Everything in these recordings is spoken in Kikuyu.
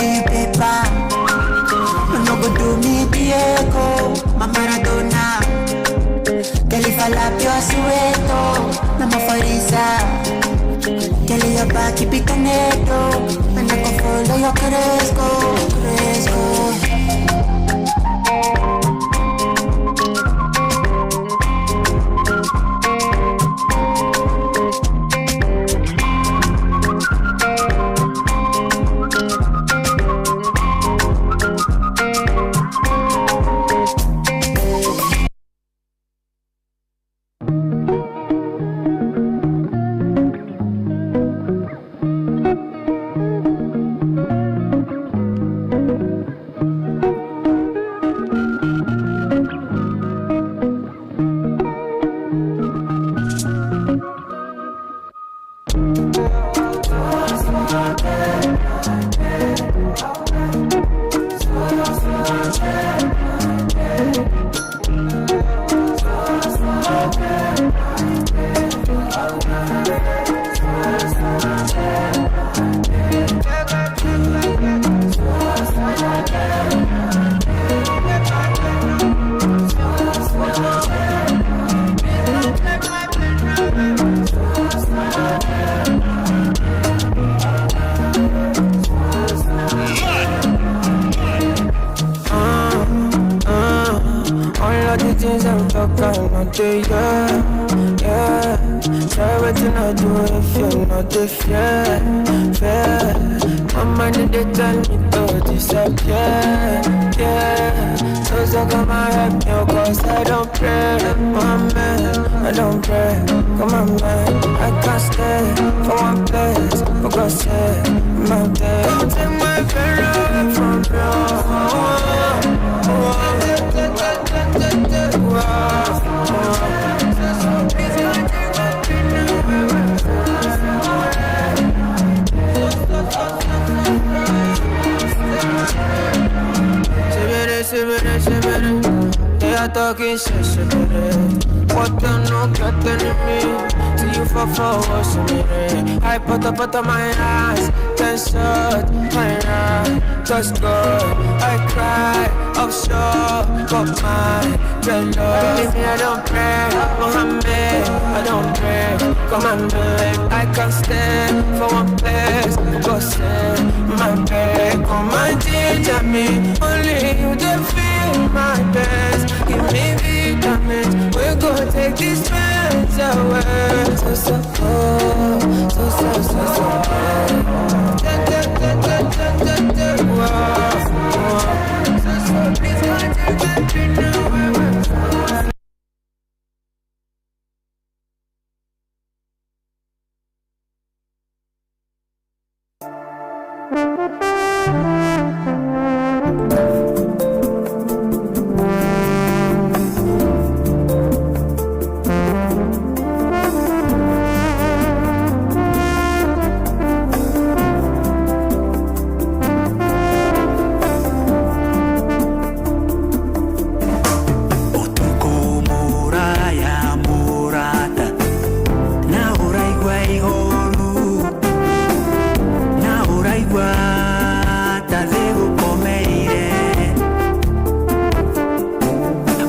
give you paper. No go do me Diego, my Maradona. Girl, if I lap your sueto, no more farisa. Girl, your back, keep it connected. And I go follow your cresco, cresco. All of the things I'm talking about, yeah, yeah. Try what you not do if you're not the fair, fair. My money they tell me to disappear, yeah. So so come and help me, cause I don't pray, my man, I don't pray, come on man. I can't stay for one place, for God's sake, I'm out there. Don't take my pain away from you. They are talking shit, shit, what the no got enemy? See you for 4 hours, I put up out of my eyes, ten shot, my eye, just go. I cry, offshore, got my dreadlocks. Believe me, I don't pray, Mohammed, I don't pray. Come on, man, I can't stand for one place. For God's sake, my bed, come and teach me. Only you can feel my best. Give me vitamins, we're gonna take this pain away. So, so, oh, so, so, so, so, oh. Da, da, da, da, da, da, da, whoa, whoa. So, so, please don't take that pain away. Ũtukũ mũraya mũrata na ũraigua ihoru na ũraigua ta thĩ gũkomeire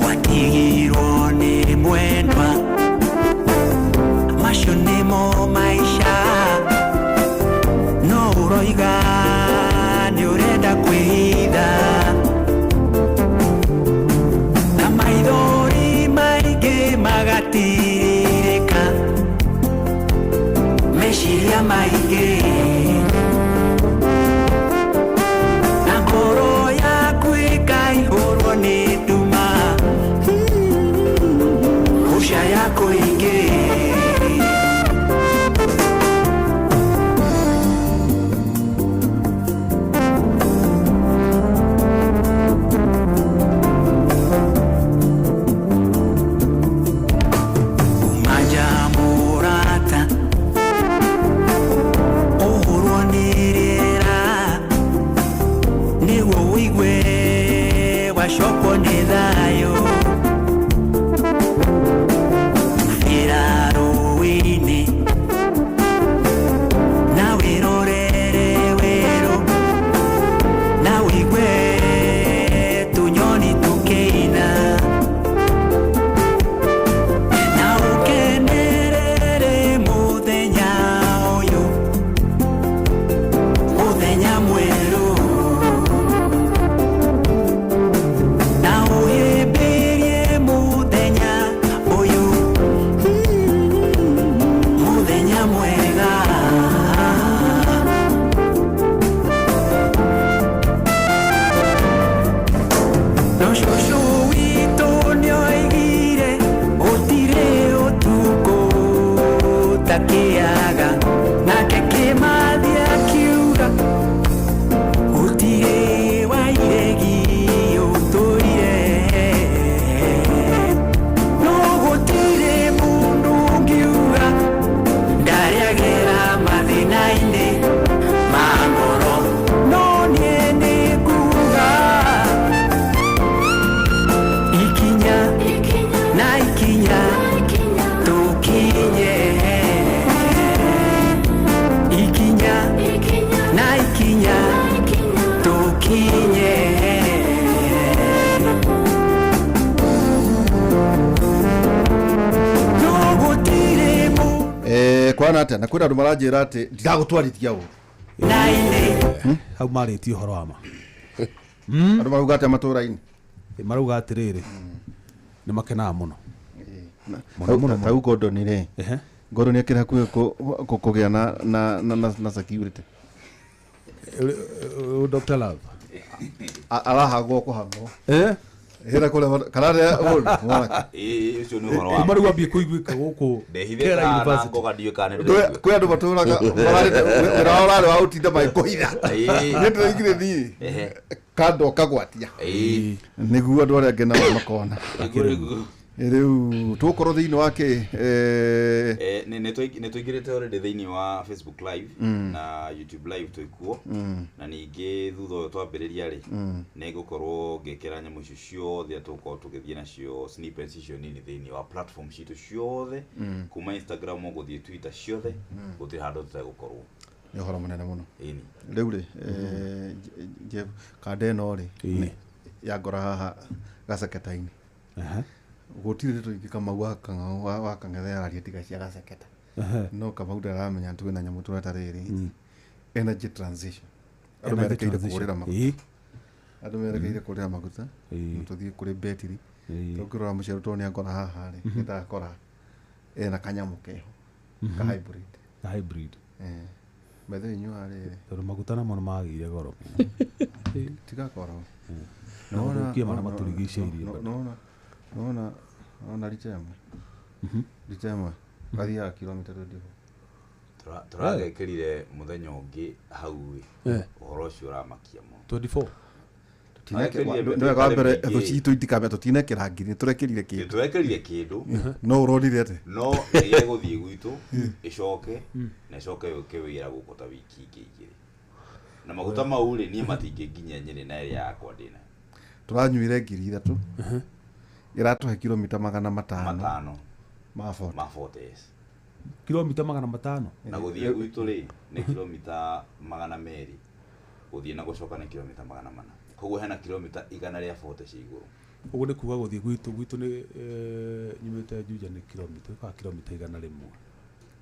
watigirwo nĩ mwendwa macio nĩmo maica no ũroiga nĩ ũrenda kwĩhitha na maithori maingĩ magatirirĩka meciria maingĩ na ngoro yaku ĩkaihũrwo nĩ nduma gũcaya kũingĩ. Ndakĩaga nake Kĩmathi akiuga gũtirĩ wa iregi ũtũire no gũtirĩ mũndũ ũngiuga ndarĩagera mathĩna-inĩ ma ngoro no niĩ nĩnguga ikinya na ikinya tũkinye ikinya na ikinya tũkinye no gũtirĩ mũndũ Kwana atia na kwĩna andũ maranjĩra atĩ ndiragũtwarithia ũru. na-inĩ Hau marĩtie ũhoro wa ma. Andũ marauga atĩa matũra-inĩ? Marauga atĩrĩrĩ, nĩ makenaga mũno mũno mũno. Tau Gordon rĩ, Ehe. Gordon akĩrĩ hakuhĩ kũgĩa na security. Dr. Love. Arahagwo kũhangwo Eh? hĩra kũrĩa kana rĩa mwanake. Ĩĩ, ũcio nĩ ũhoro wa Marauga ambie kũiguĩka gũkũ ndehithĩte Kera na University. ngoga ndiũĩ kana nĩ Kwĩ andũ matũraga mararĩte wĩra wao ũrarĩ wa gũtinda magĩkũhitha. Niĩ ndĩraigire niĩ Ehe. kando kagwatia Ĩĩ. nĩguo andũ arĩa angĩ nao makona. Nĩguo, nĩguo. Rĩu tũgũkorwo thĩinĩ wa kĩ Nĩ tũingĩrĩte already thĩinĩ wa Facebook Live na YouTube Live twĩkuo, na ningĩ thutha ũyũ twambĩrĩria rĩ, nĩ ngũkorwo ngĩkĩra nyamũ icio ciothe tũgũkorwo tũgĩthiĩ nacio snippets icio nini thĩinĩ wa platform citũ ciothe, kuma Instagram gũthiĩ Twitter, ciothe gũtirĩ handũ tũtegũkorwo. Nĩ ũhoro mũnene mũno. Ĩni. Rĩu rĩ, Jeff, kanda ĩno rĩ yangora haha gaceketa-inĩ. Ehe. Gũtirĩ ndeto ingĩ Kamau wa Kang'au wa Kang'ethe araria tiga cia gaceketa. Ehe. No Kamau ndaramenya twĩna nyamũ tũreta rĩrĩ energy transition, andũ Energy merekeire transition. kũgũrĩra maguta. Andũ merekeire kũgũrĩra maguta na tũthiĩ kũrĩ betiri. Tũngĩrora mũciaro tondũ nĩangora haha rĩ, nĩndakora ena kanyamũ keho ka hybrid. Ka hybrid. Metho inyua rĩrĩ. Tondũ maguta namo nĩ magĩire goro. Tigakoro. Na mathũkie marĩa matũrigicĩirie bado. Nona nona rita ĩmwe, rita ĩmwe gathiaga kilomita 24. Tũragekĩrire mũthenya ũngĩ hau ĩ, Eh. ũhoro ũcio ũramakia mũno. 24. Arekĩrire Nĩ wega wa mbere mĩtĩ thũ citũ itikamenya tũtinekĩra ngiri, nĩ tũrekĩrire kĩndũ. Tũrekĩrire kĩndũ. No ũronire atĩ No ĩgũthiĩ gwitũ ĩcoke na ĩcoke yũke wĩra gũkũ ta wiki ingĩ 2, na maguta mau rĩ, niĩ matingĩnginyia Nyĩrĩ na ĩrĩa yakwa ndĩna. Tũranyuire 3000 ĩratũhe kilomita 500 500 ma 40. Ma 40, yes. Kilomita 500. Na gũthiĩ gwitũ rĩ, nĩ kilomita 200 gũthiĩ, na gũcoka nĩ kilomita 400, koguo hena kilomita 140 cia igũrũ. Ũguo nĩ kuga gũthiĩ gwitũ nĩ nyumĩte Juja nĩ kilomita ĩkaga kilomita 100.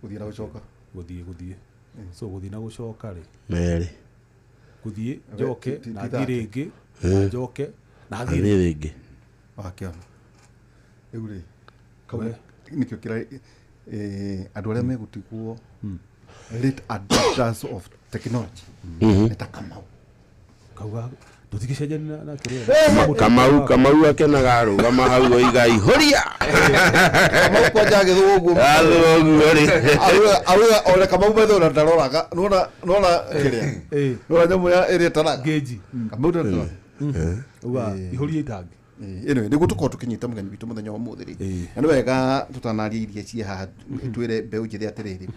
Gũthiĩ na gũcoka. Gũthiĩ so gũthiĩ na gũcoka rĩ Merĩ. Gũthiĩ njoke na ti thiĩ rĩngĩ na njoke na thiĩ. Athiĩ rĩngĩ. Wakĩona rĩu rĩ kau We. nĩkĩo kĩra andũ arĩa megũtigwo late adopters of technology nĩ ta Kamau. Kauga ndũtigĩcenjania na kĩrĩa. Kamau akenaga arũgama hau oiga ihũria. Kamau kwanja agĩthwo ũguo. Athwo ũguo rĩ. Auga ona Kamau metho ona ndaroraga nona kĩrĩa nona nyamũ ya ĩrĩa ĩtaraga. Ngĩnji. Kamau ndaroraga. Uga ihũria itangi. Anyway, nĩguo tũkorwo tũkĩnyita mũgeni witũ mũthenya wa ũmũthĩ rĩ, na nĩ wega tũtanaria iria ciĩ haha twĩre mbeũ njĩthĩ atĩrĩrĩ,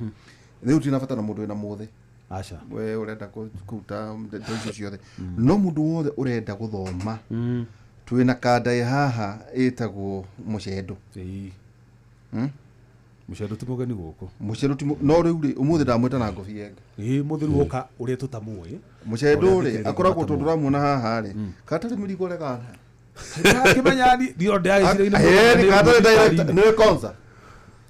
rĩu tina bata na mũndũ wĩna mũthĩ. Aca. We ũrenda kũruta ndeto icio ciothe, no mũndũ wothe ũrenda gũthoma, twĩna kanda ĩ haha ĩtagwo mũcendo. Ĩĩ. Mũcendo ti mũgeni gũkũ. Mũcendo ti no rĩu rĩ, ũmũthĩ ndamwĩta na ngobia ĩngĩ. Ĩĩ, mũthĩ rĩu oka ũrĩa tũtamũĩ. Mũcendo Ũrĩa rĩ, thikĩrĩria akoragwo matamũĩ. tondũ ũramuona haha rĩ, katarĩ mĩrigo regana. Ndĩrakĩmenya ndio ndĩragĩcirainĩ. Katarĩ director nĩwe konza.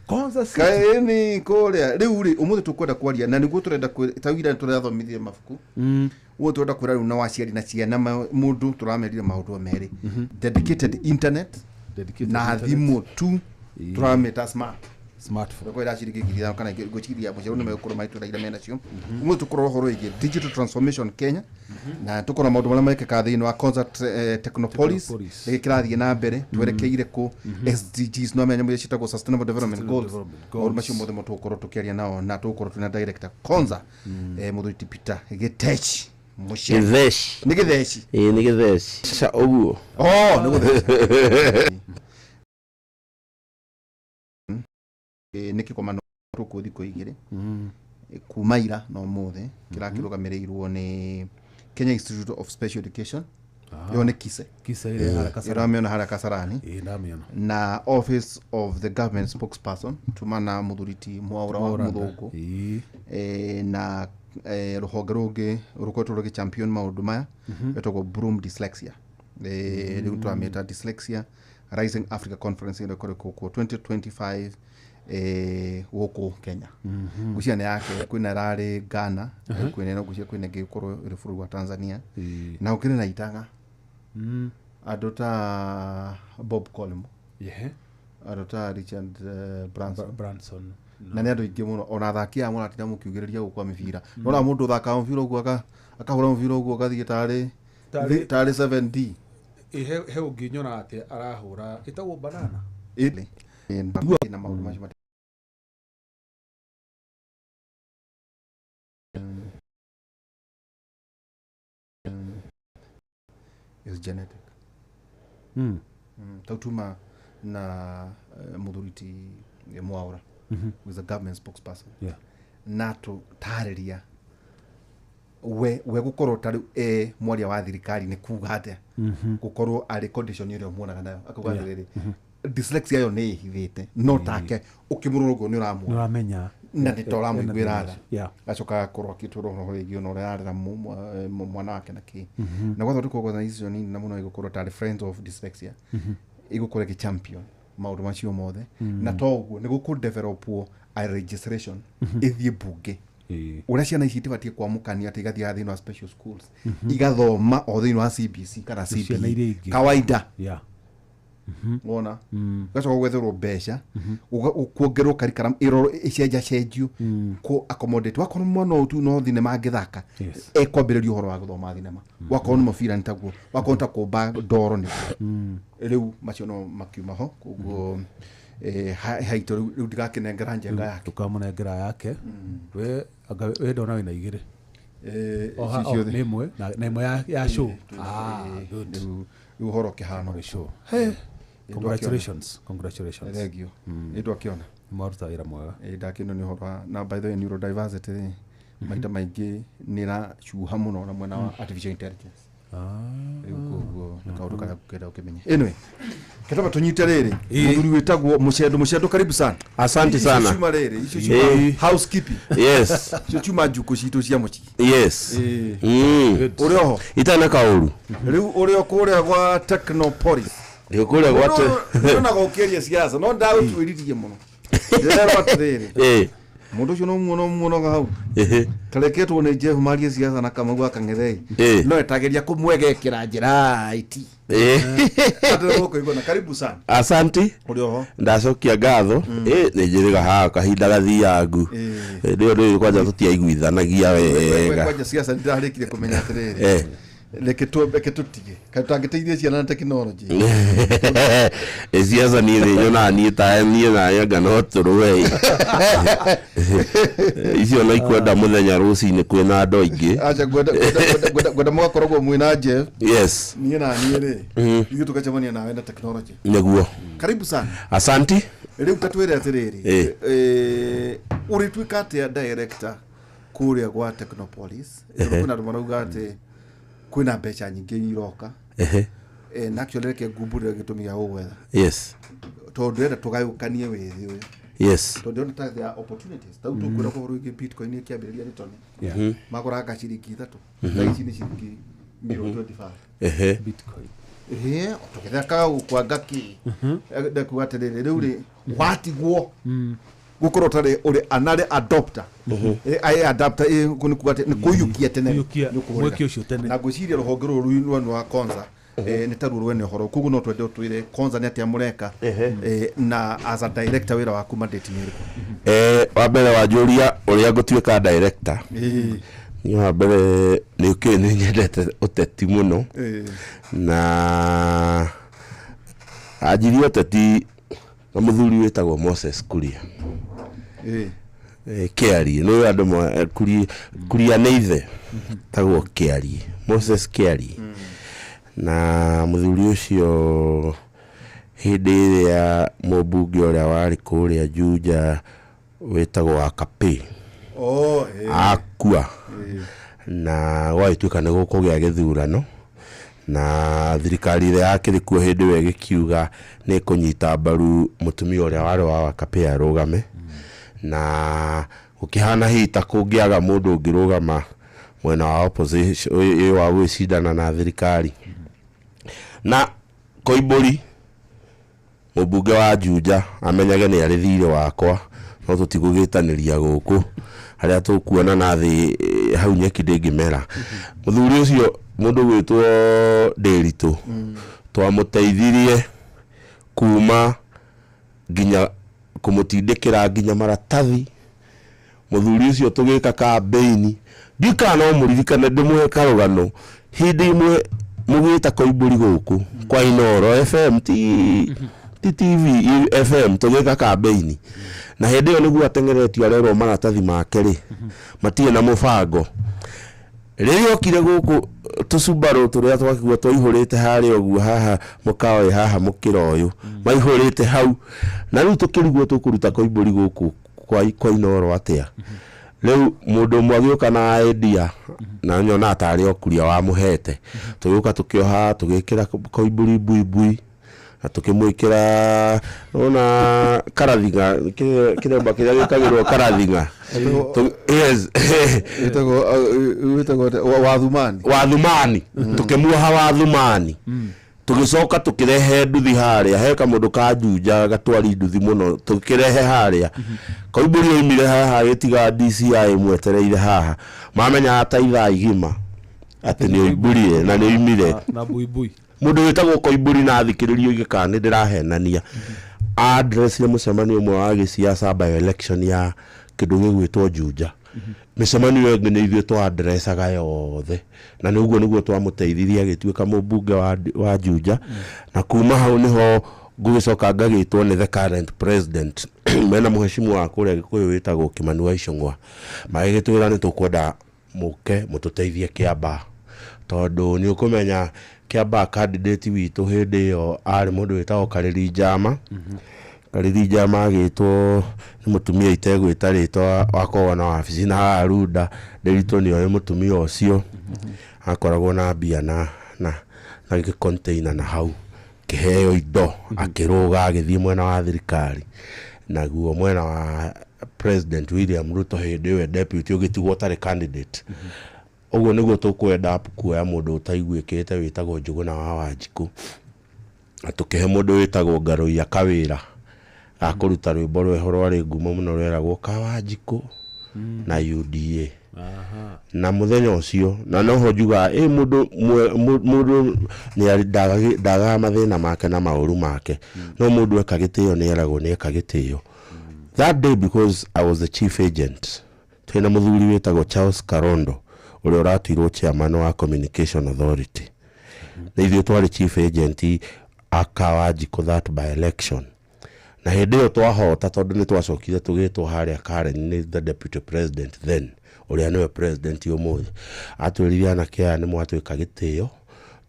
Konza City. Kaĩni kũrĩa rĩu rĩ, ũmũthĩ tũkwenda kwaria na nĩguo tũrenda ta wira tũrathomithire mabuku ũguo tũrenda kwĩra rĩu na waciari na ciana mũndũ tũramerire maũndũ merĩ, dedicated internet Dedicated na internet. thimũ tu tũramĩta smart. Smartphone. Kwa ira ciringi 5,000 kana ngwĩciria mũciaro nĩ megũkorwo magĩtwĩra menacio. Ũmũthĩ tũkorwo ũhoro wĩgiĩ digital transformation Kenya, na tũkorwo maũndũ marĩa mekĩkaga thĩinĩ wa Concert Technopolis, Technopolis. nĩkĩ kĩrathiĩ na mbere, twerekeire kũ SDGs, no menya nyamũ iria ciĩtagwo Sustainable Development Sustainable Goals. Development Maũndũ Goals. macio mothe mo tũgũkorwo tũkĩaria nao, na tũgũkorwo twĩna director Konza, mũthuri ti Peter Gĩteci Mũcere. Gĩtheci. Nĩ Gĩtheci? Ĩĩ, nĩ gĩtheci ca ũguo. Oh, nĩ gũtheci. Nĩ kĩgomano tũkũ thikũ igĩrĩ kuma ira na ũmũthĩ, kĩrakĩrũgamĩrĩirwo nĩ Kenya Institute of Special Education, ĩyo nĩ KISE. Kisa ĩrĩa harĩa Kasarani. Ĩramĩona harĩa Kasarani. Ĩĩ, ndamĩona. Na Office of the Government Spokesperson, tuma na mũthuri ti Mwaũra wa Mũthũngũ. Ĩĩ. Na rũhonge rũngĩ rũkoretwo rũgĩ champion maũndũ maya rwĩtagwo Broom Dyslexia. Rĩu tũramĩta Dyslexia Rising Africa Conference, ĩrĩa ĩkoretwo kuo 2025 gũkũ Kenya. Ngwĩciria nĩ yake kwĩna ĩrarĩ Ghana, kwĩna ĩno, ngwĩciria kwĩna ĩngĩ gũkorwo ĩrĩ bũrũri wa Tanzania, na gũkĩrĩ na itaga andũ ta Bob Collymore, Yehe. andũ ta Richard Branson. Branson. Na nĩ andũ aingĩ mũno, ona athaki aya mũratinda mũkiugĩrĩria gũkũ a mĩbira, nona mũndũ ũthakaga mũbira ũguo akahũra mũbira ũguo agathiĩ tarĩ tarĩ 7D. Ĩ, he ũngĩ nyona atĩ arahũra ĩtagwo banana. Ĩlĩ. Na maũndũ macio is genetic. Tau tuma na mũthuri ti Mwaũra, who is a government spokesperson, na tũtarĩria we gũkorwo ta rĩu e mwaria wa thirikari nĩ kuga atĩa, gũkorwo arĩ condition ĩrĩa ũmuonaga nayo, akauga atĩrĩrĩ, dyslexia ĩyo nĩ ĩhithĩte, no take ũkĩmũrora ũguo nĩ ũramuona. Nĩũramenya. Na nĩ ta ũramũiguĩra tha. Gacoka agakorwo akĩtwĩra ũhoro wĩgiĩ ona ũrĩa ararera mwana wake na kĩ, na gwathondekwo organization nini na mũno ĩgũkorwo tarĩ Friends of Dyslexia, ĩgũkorwo ĩgĩ champion maũndũ macio mothe, na to ũguo nĩ gũkũ developwo a registration ĩthiĩ mbunge, ũrĩa ciana ici itibatiĩ kwamũkania atĩ igathiaga thĩinĩ wa special schools, igathoma o thĩinĩ wa CBC kana Ciana CBE iria ingĩ. kawaida. Wona gacoka gwetherwo mbeca, kuongerwo curriculum ĩrorwo ĩcenjacenjio kũ accommodate, wakorwo mwana ũyũ tu no thinema angĩthaka, ekwambĩrĩria ũhoro wa gũthoma thinema, wakorwo nĩ mũbira nĩ taguo, wakorwo nĩ ta kũmba ndoro nĩguo. Rĩu macio no makiuma ho koguo haitũ rĩu ndigakĩnengera njenga yake. Ndũkamũnengera yake we, anga we ndona wĩna igĩrĩ. Ici ciothe. Nĩ ĩmwe na ĩmwe ya show. Ah, good. Rĩu ũhoro ũkĩhana Nĩ show. Hey, congratulations, congratulations. Thengio, nĩ ndwakĩona. Mwaruta wĩra mwega. Ndakĩona nĩ ũhoro wa na by the way neurodiversity rĩ, maita maingĩ nĩ ĩracuha mũno na mwena wa artificial intelligence. Rĩu koguo nĩ kaũndũ karĩa ngũkĩenda ũkĩmenye. Anyway, ketaba tũnyite rĩrĩ mũthuri wĩtagwo Mũcendo. Mũcendo, karibu sana. Asante Icio sana. ciuma rĩrĩ, icio ciuma housekeeping. Icio ciuma njukũ citũ cia mũciĩ. Ũrĩ oho? Itarĩ na kaũru. Rĩu ũrĩ o kũrĩa gwa Technopolis? Ndĩ kũrĩa gwate. Ndonaga ũkĩaria siasa, no ndagũtuĩririe mũno, ndĩrerwo atĩrĩrĩ, mũndũ ũcio no muona muonaga hau, tareketwo nĩ Jeff marie siasa na Kamau wa Kang'ethei, no etageria kũmwegekĩra njĩra IT na karibu sana. Asante. Ũrĩ oho? Ndacokia ngatho. Nĩ njĩrĩga haha kahinda gathiangu. Nĩ ũndũ ũyũ kwanja tũtiaiguithanagia wega. Kwanja siasa nĩndarĩkire kũmenya atĩrĩrĩ, reke tũtige kaĩ tũtangĩteithia ciana na tekinoronjĩ. Siasa niĩ nĩ nyonaga niĩ ta niĩ nawe anga no tũrũe icio na ikwenda mũthenya rũcinĩ kwĩna andũ aingĩ. Aca, ngwenda mũgakoragwo mwĩna Jeff. Niĩ na niĩ rĩ, ithuĩ tũgacemania nawe na tekinoronjĩ. Nĩguo. Karibu sana. Asanti. Rĩu ta twĩre atĩrĩrĩ, ũrĩtuĩka atĩa director kũrĩa gwa Technopolis? Tondũ kwĩna andũ marauga atĩ kwĩna mbeca nyingĩ iroka. Na actually reke ngumbũrĩre gĩtũmi gĩa gũgwetha, tondũ ndĩrenda tũgayũkanie wĩthĩ ũyũ, tondũ ndĩrona ta there are opportunities. Tau tũkwĩra ũhoro wĩgiĩ bitcoin ĩkĩambĩrĩria nĩ toni magũraga ciringi 3, thaa ici nĩ ciringi 25,000,000. Bitcoin. Ĩhĩ, tũgĩthekaga gũkwanga kĩ, ndekuga atĩrĩrĩ, rĩu rĩ watigwo gũkorwo ũtarĩ ũrĩ anarĩ adopter. Ai adapter, nĩ kuga atĩ nĩ kũiyũkia tene. Kũiyũkia Nĩ ũkũhũrĩra. mweke ũcio tene. Na ngwĩciria rũhonge rũrũ rwanu wa Konza Nĩ ta ruo rwene ũhoro koguo no twende ũtwĩre kwanza nĩ atĩa mũreka, na as a director wĩra waku mandate nĩ ĩrĩkũ? Wa mbere wanjũria ũrĩa ngũtuĩka director. Niĩ wa mbere nĩ ũkĩũĩ nĩ nyendete ũteti mũno, na anjirie ũteti na mũthuri wĩtagwo Moses Kuria. Kĩarie nĩ andũ Kuria nĩ ithe tagwo Kĩarie, Moses Kĩarie. Na mũthuri ũcio hĩndĩ ĩrĩa mũmbunge ũrĩa warĩ kũrĩa Juja wĩtagwo Wakapĩ Oh, akua, na gwagĩtuĩka nĩ gũkũgĩa gĩthurano, na thirikari ĩrĩa yakĩrĩ kuo hĩndĩ ĩyo ĩgĩkiuga nĩ ĩkũnyita mbaru mũtumia ũrĩa warĩ wa Wakapĩ arũgame, na gũkĩhana hihi ta kũngĩaga mũndũ ũngĩrũgama mwena wa opposition wa gwĩcindana na thirikari. Na Koimbũri mũmbunge wa Juja amenyage nĩ arĩ thirĩ wakwa, no tũtigũgĩtanĩria gũkũ harĩa tũkuona na thĩ, hau nyeki ndĩngĩmera. Mũthuri ũcio mũndũ gwĩtwo Ndĩritũ twamũteithirie kuma nginya kũmũtindĩkĩra nginya maratathi. Mũthuri ũcio tũgĩka kambeini, ndiũĩ kana no mũririkane ndĩmũhe karũgano. Hĩndĩ ĩmwe mũgĩta Koimbũri gũkũ kwa Inoro FM, ti TV, FM, tũgĩka kambeini, na hĩndĩ ĩyo nĩguo ateng'eretio arerwo maratathi make rĩ matirĩ na mũbango. Rĩrĩa okire gũkũ, tũcumbarũ tũrĩa twakigua twaihũrĩte harĩa ũguo haha mũkawa wĩ haha mũkĩra ũyũ maihũrĩte hau, na rĩu tũkĩrigwo tũkũruta Koimbũri gũkũ kwa Inoro atĩa. Rĩu mũndũ ũmwe agĩũka na idea, na nyonaga tarĩ o Kuria wamũhete. Tũgĩũka tũkĩoha, tũgĩkĩra Koimbũri mbuibui na tũkĩmwĩkĩra ona karathinga, kĩremba kĩrĩa gĩkagĩrwo karathinga. Yes. Wĩtagwo wathumani. Wathumani, tũkĩmuoha wathumani. Tũgĩcoka tũkĩrehe nduthi harĩa he kamũndũ ka Juja gatwari nduthi mũno, tũkĩrehe harĩa. Koimbũri oimire haha agĩtiga DCI mwetereire haha, mamenyaga ta ithaa igima atĩ nĩ oimbũrire na nĩ oimire. Na buibui. Mũndũ wĩtagwo Koimbũri, na thikĩrĩrio ige kana nĩ ndĩrahenania, addressire mũcemanio ũmwe wa gĩciaca by election ya kĩndũ gĩgwĩtwo Juja. Mĩcemanio ĩyo ĩngĩ nĩ ithuĩ twa-addressaga yothe, na nĩ ũguo nĩguo twamũteithirie agĩtuĩka mũmbunge wa Juja. Na kuma hau nĩho ngũgĩcoka ngagĩtwo nĩ the current president mena mũhecimu wa kũrĩa Gĩkũyũ wĩtagwo Kĩmani wa Icũng'wa, magĩgĩtwĩra nĩ tũkwenda mũke mũtũteithie Kĩambaa, tondũ nĩ ũkũmenya Kĩambaa candidate witũ hĩndĩ ĩyo arĩ mũndũ wĩtagwo Karĩri Njama. Karĩri Njama agĩtwo nĩ mũtumia itegwĩta rĩtwa, wakoragwo na wabici na haha Runda. Ndĩritũ nĩ oĩ mũtumia ũcio, akoragwo na mbia na gĩcontainer na hau kĩheo indo, akĩrũga agĩthiĩ mwena wa thirikari, naguo mwena wa President William Ruto hĩndĩ ĩyo e deputy, ũgĩtigwo ũtarĩ candidate. Ũguo nĩguo tũkwenda kuoya mũndũ ũtaiguĩkĩte wĩtagwo Njũgũna wa Wanjikũ, na tũkĩhe mũndũ wĩtagwo Ngarũiya kawĩra ga kũruta rwĩmbo rweho rwarĩ ngumo mũno rweragwo Kawanjikũ na UDA. Na mũthenya ũcio na noho njugaga ĩ mũndũ mũndũ nĩ ndagaga mathĩna make na maũru make, no mũndũ eka gĩtĩo nĩ eragwo nĩ eka gĩtĩo. That day, because I was the chief agent, twĩna mũthuri wĩtagwo Charles Karondo ũrĩa ũratuirwo chairman wa Communication Authority, na ithuĩ twarĩ chief agent a Kawanjikũ that by election. Na hĩndĩ ĩyo twahota, tondũ nĩ twacokire tũgĩtwo harĩa Karen nĩ the deputy president then, ũrĩa nĩwe president ũmũthĩ, atwĩrire, "Anake aya nĩ mwatwĩka gĩtĩo,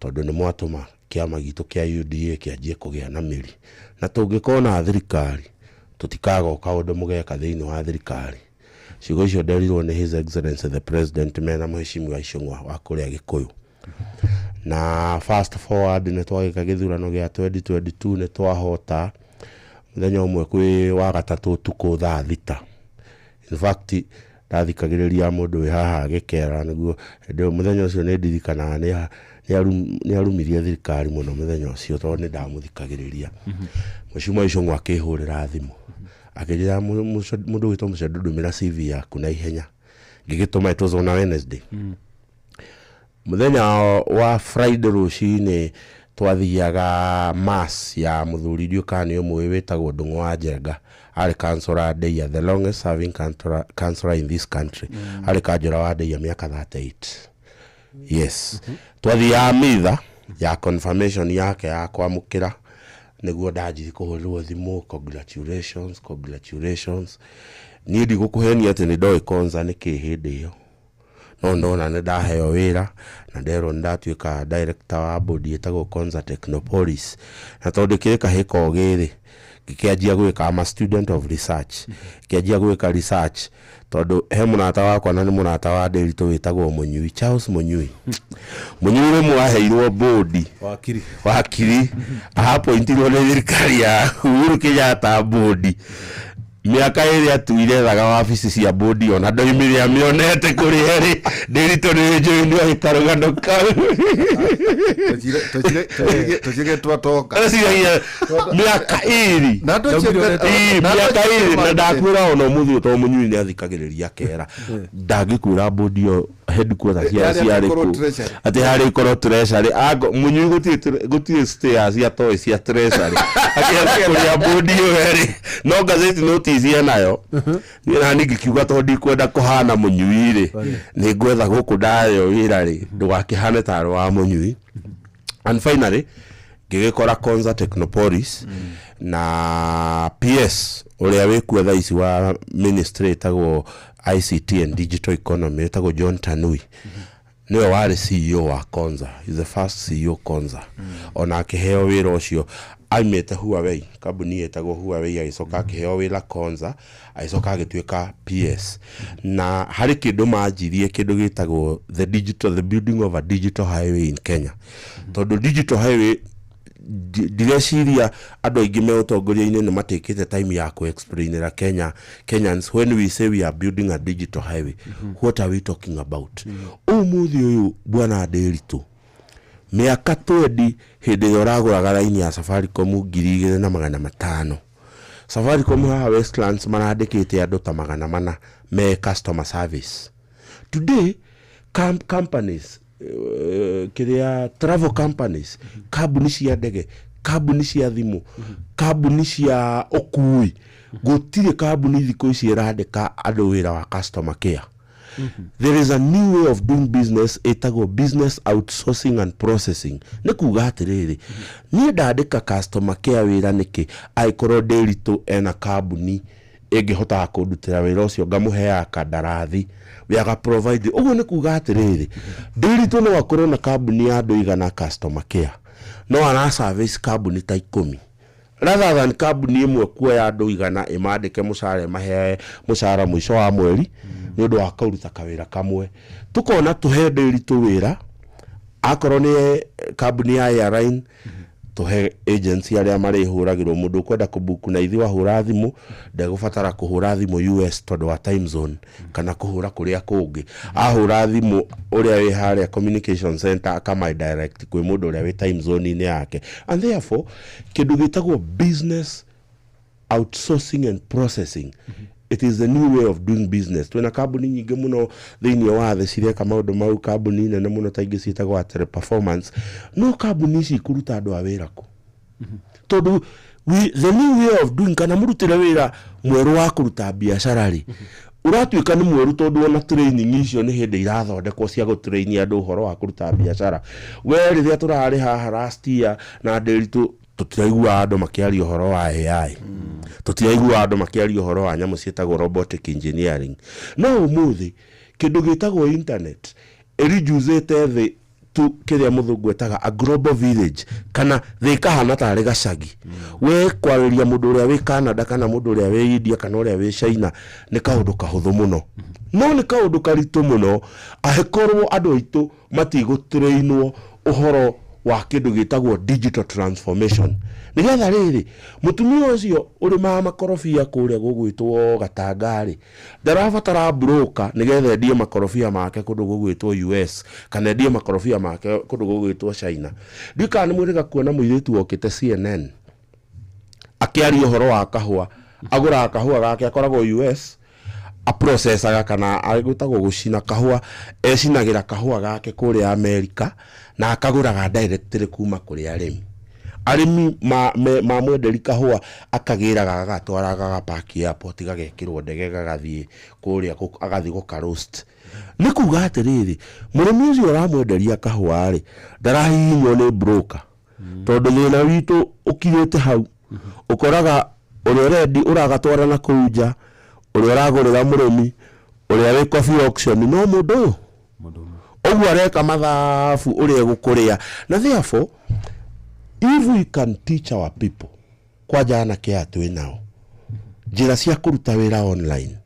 tondũ nĩ mwatũma kĩama gitũ kĩa UDA kĩanjie kũgĩa na mĩri, na tũngĩkorwo na thirikari tũtikagoka ũndũ mũgeka thĩinĩ wa thirikari." Ciugo icio nderirwo nĩ His Excellency the President mena mũheshimiwa Icũng'wa wa kũrĩa Gĩkũyũ. Na fast forward, nĩ twagĩka gĩthurano gĩa 2022, nĩ twahota. Mũthenya ũmwe kwĩ wa gatatũ ũtukũ thaa 6, in fact ndathikagĩrĩria mũndũ wĩ haha agĩkera nĩguo hĩndĩ ĩyo mũthenya ũcio nĩ ndirikanaga nĩ arumirie thirikari mũno mũthenya ũcio, tondũ nĩ ndamũthikagĩrĩria. Mũheshimiwa Icũng'wa akĩhũrĩra thimũ akĩnjĩra, "Mũndũ wĩtwo Mũcendo, ndũmĩra CV yaku na ihenya." Ngĩgĩtũma. It was on a Wednesday. Mũthenya wa Friday rũcinĩ twathiaga mass ya mũthuri, ndiũ kana nĩ ũmũĩ, wĩtagwo Ndung'u wa Njenga, arĩ councillor Ndeia, the longest serving councillor in this country. Arĩ kanjũra wa Ndeia mĩaka 38. Yes, twathiaga mitha ya confirmation yake ya kwamũkĩra, nĩguo ndanjiri kũhũrĩrwo thimũ, "Congratulations, congratulations." Niĩ ndigũkũhenia atĩ nĩ ndoĩ Konza nĩ kĩ hĩndĩ ĩyo, no ndona nĩ ndaheo wĩra na nderwo nĩ ndatuĩka director wa board ĩtagwo Konza Technopolis. Na tondũ kĩrĩ kahĩ kogĩ rĩ, ngĩkĩanjia gwĩka, I'm a student of research, ngĩanjia gwĩka research, tondũ he mũrata wakwa na nĩ mũrata wa Ndĩritũ wĩtagwo Mũnyui, Charles Mũnyui. Mũnyui rĩmwe aheirwo bodi. Wakiri. Wakiri apointirwo nĩ thirikari ya Uhuru Kenyatta bodi, mĩaka ĩrĩa atuire ethaga wabici cia bodi, ona ndoimire amĩonete kũrĩ erĩ. Ndĩritũ nĩ njũĩ nĩ oĩ karũgano kau. Tũcige twatoka. Eciragia mĩaka 2. Na Ĩĩ, mĩaka 2, na ndakwĩra ona ũmũthĩ ũyũ, tondũ Mũnyui nĩ athikagĩrĩria, akera ndangĩkwĩra bodi ĩyo headquarter cia Harĩa ciarĩ ĩkorwo kũ. treasury. Atĩ harĩa ikorwo treasury. Mũnyui gũtirĩ stairs cia toy cia treasury, akĩenda kũrĩa bodi ĩyo ĩrĩ no gazeti notice enayo. Niĩ nani ngĩkiuga, tondũ ndikwenda kũhana Mũnyui rĩ, nĩ ngwetha gũkũ ndayo wĩra rĩ, ndũgakĩhane tarĩ wa Mũnyui. And finally ngĩgĩkora Konza Technopolis na PS ũrĩa wĩkuo thaa ici wa ministry ĩtagwo ICT and Digital Economy, ĩtagwo John Tanui, nĩwe warĩ CEO wa Konza. He's the first CEO Konza. Ona akĩheo wĩra ũcio aimĩte Huawei, kambuni ĩtagwo Huawei, agĩcoka akĩheo wĩra Konza, agĩcoka agĩtuĩka PS. Na harĩ kĩndũ manjirie, kĩndũ gĩtagwo the building of a digital highway in Kenya, tondũ digital highway ndireciria andũ aingĩ me ũtongoria-inĩ nĩ matekĩte time ya kũ-explainĩra Kenyans, when we say we are building a digital highway, what are we talking about? Ũmũthĩ ũyũ, bwana Ndĩritũ, mĩaka 20 hĩndĩ ĩrĩa ũragũraga raini ya Safaricom 2500, Safaricom haha Westlands marandĩkĩte andũ ta 400 me customer service. Today companies, kĩrĩa, travel companies, kambuni cia ndege, kambuni cia thimũ, kambuni cia ũkui, gũtirĩ kambuni thikũ ici ĩrandĩka andũ wĩra wa customer care. There is a new way of doing business ĩtagwo business outsourcing and processing. Nĩ kuga atĩrĩrĩ, niĩ ndandĩka customer care wĩra nĩkĩ, angĩkorwo Ndĩritũ ena kambuni ĩngĩhotaga kũndutĩra wĩra ũcio, ngamũheaga kandarathi yaga provide. Ũguo nĩ kuga atĩrĩrĩ, Ndĩritũ no akorwo na kambuni ya andũ 100 customer care, no ara service kambuni ta 10, rather than kambuni ĩmwe kuoya andũ 100, ĩmandĩke mũcara, ĩmahe mũcara mũico wa mweri nĩ ũndũ wa kũruta kawĩra kamwe. Tũkona tũhe Ndĩritũ wĩra, akorwo nĩ kambuni ya airline, tũhe agency arĩa marĩhũragĩrwo. Mũndũ ũkwenda kũbuku na ithuĩ ahũra thimũ, ndegũbatara kũhũra thimũ US tondũ wa time zone, kana kũhũra kũrĩa kũngĩ. Ahũra thimũ, ũrĩa wĩ harĩa communication center akama direct kwĩ mũndũ ũrĩa wĩ time zone-inĩ yake. And therefore kĩndũ gĩtagwo business outsourcing and processing, it is the new way of doing business. Twĩna kambuni nyingĩ mũno thĩinĩ wa thĩ cireka maũndũ mau, kambuni nene mũno ta ingĩ ciĩtagwo Teleperformance. No kambuni ici ikũruta andũ a wĩra kũ? Tondũ the new way of doing, kana mũrutĩre wĩra mwerũ wa kũruta biacara rĩ, ũratuĩka nĩ mwerũ, tondũ ona training icio nĩ hĩndĩ irathondekwo cia gũtrain andũ ũhoro wa kũruta biacara. We rĩrĩa tũrarĩ haha last year na Ndĩritũ, tũtiraiguaga andũ makĩaria ũhoro wa AI, tũtiraiguaga andũ makĩaria ũhoro wa nyamũ ciĩtagwo robotic engineering. No ũmũthĩ kĩndũ gĩtagwo internet ĩrijuzĩte thĩ tu kĩrĩa mũthũngũ etaga a global village, kana thĩ ĩkahana tarĩ gacagi. We kwarĩria mũndũ ũrĩa wĩ Canada, kana mũndũ ũrĩa wĩ India, kana ũrĩa wĩ China nĩ kaũndũ kahũthũ mũno, no nĩ kaũndũ karitũ mũno angĩkorwo andũ aitũ matigũtrainwo ũhoro wa kĩndũ gĩtagwo digital transformation, nĩgetha rĩrĩ mũtumia ũcio ũrĩmaga makorobia kũrĩa gũgwĩtwo Gatanga-rĩ, ndarabatara broker nĩgetha endie makorobia make kũndũ gũgwĩtwo US, kana endie makorobia make kũndũ gũgwĩtwo China. Ndiũĩ kana nĩ mwĩrĩga kuona mũirĩtu wokĩte CNN akĩaria ũhoro wa kahũa. Agũraga kahũa gake, akoragwo US, Aprocessaga kana gwĩtagwo gũcina kahũa, ecinagĩra kahũa gake kũrĩa Amerika na akagũraga directly kuma kũrĩ arĩmi. Arĩmi mamwenderi kahũa, akagĩraga agatwara gagapaki airport, gagekĩrwo ndege, gagathiĩ kũrĩa agathiĩ gũka roast. Nĩ kuga atĩrĩrĩ, mũrĩmi ũcio ũramwenderia kahũa rĩ, ndarahihinywo nĩ broker, tondũ thĩna witũ ũkirĩte hau. Ũkoraga ũrĩa ũrendi ũragatwara na kũu nja, ũrĩa ũragũrĩra mũrĩmi, ũrĩa wĩ coffee auction, no mũndũ ũyũ Mũndũ ũmwe. Ũguo areka mathabu ũrĩa egũkũrĩa. Na therefore, if we can teach our people, kwanja anake aya twĩ nao, njĩra cia kũruta wĩra online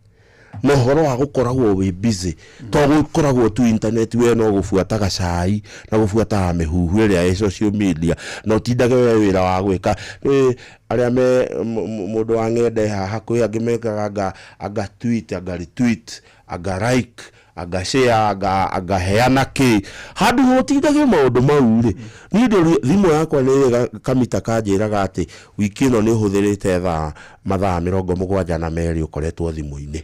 na ũhoro wa gũkoragwo wĩ busy, to gũkoragwo tu internet, we no gũbuataga cai na gũbuataga mĩhuhu ĩrĩa ĩ social media na ũtindage we wĩra wa gwĩka. Nĩ arĩa me mũndũ wa ng'enda haha, kwĩ angĩ mekaga anga tweet, anga retweet, anga like, anga share, anga heana kĩ handũ hotindage maũndũ mau rĩ. Niĩ ndĩũrie, thimũ yakwa nĩ ĩrĩ kamita kanjĩraga atĩ wiki ĩno nĩ ũhũthĩrĩte thaa mathaa 72 ũkoretwo thimũ-inĩ.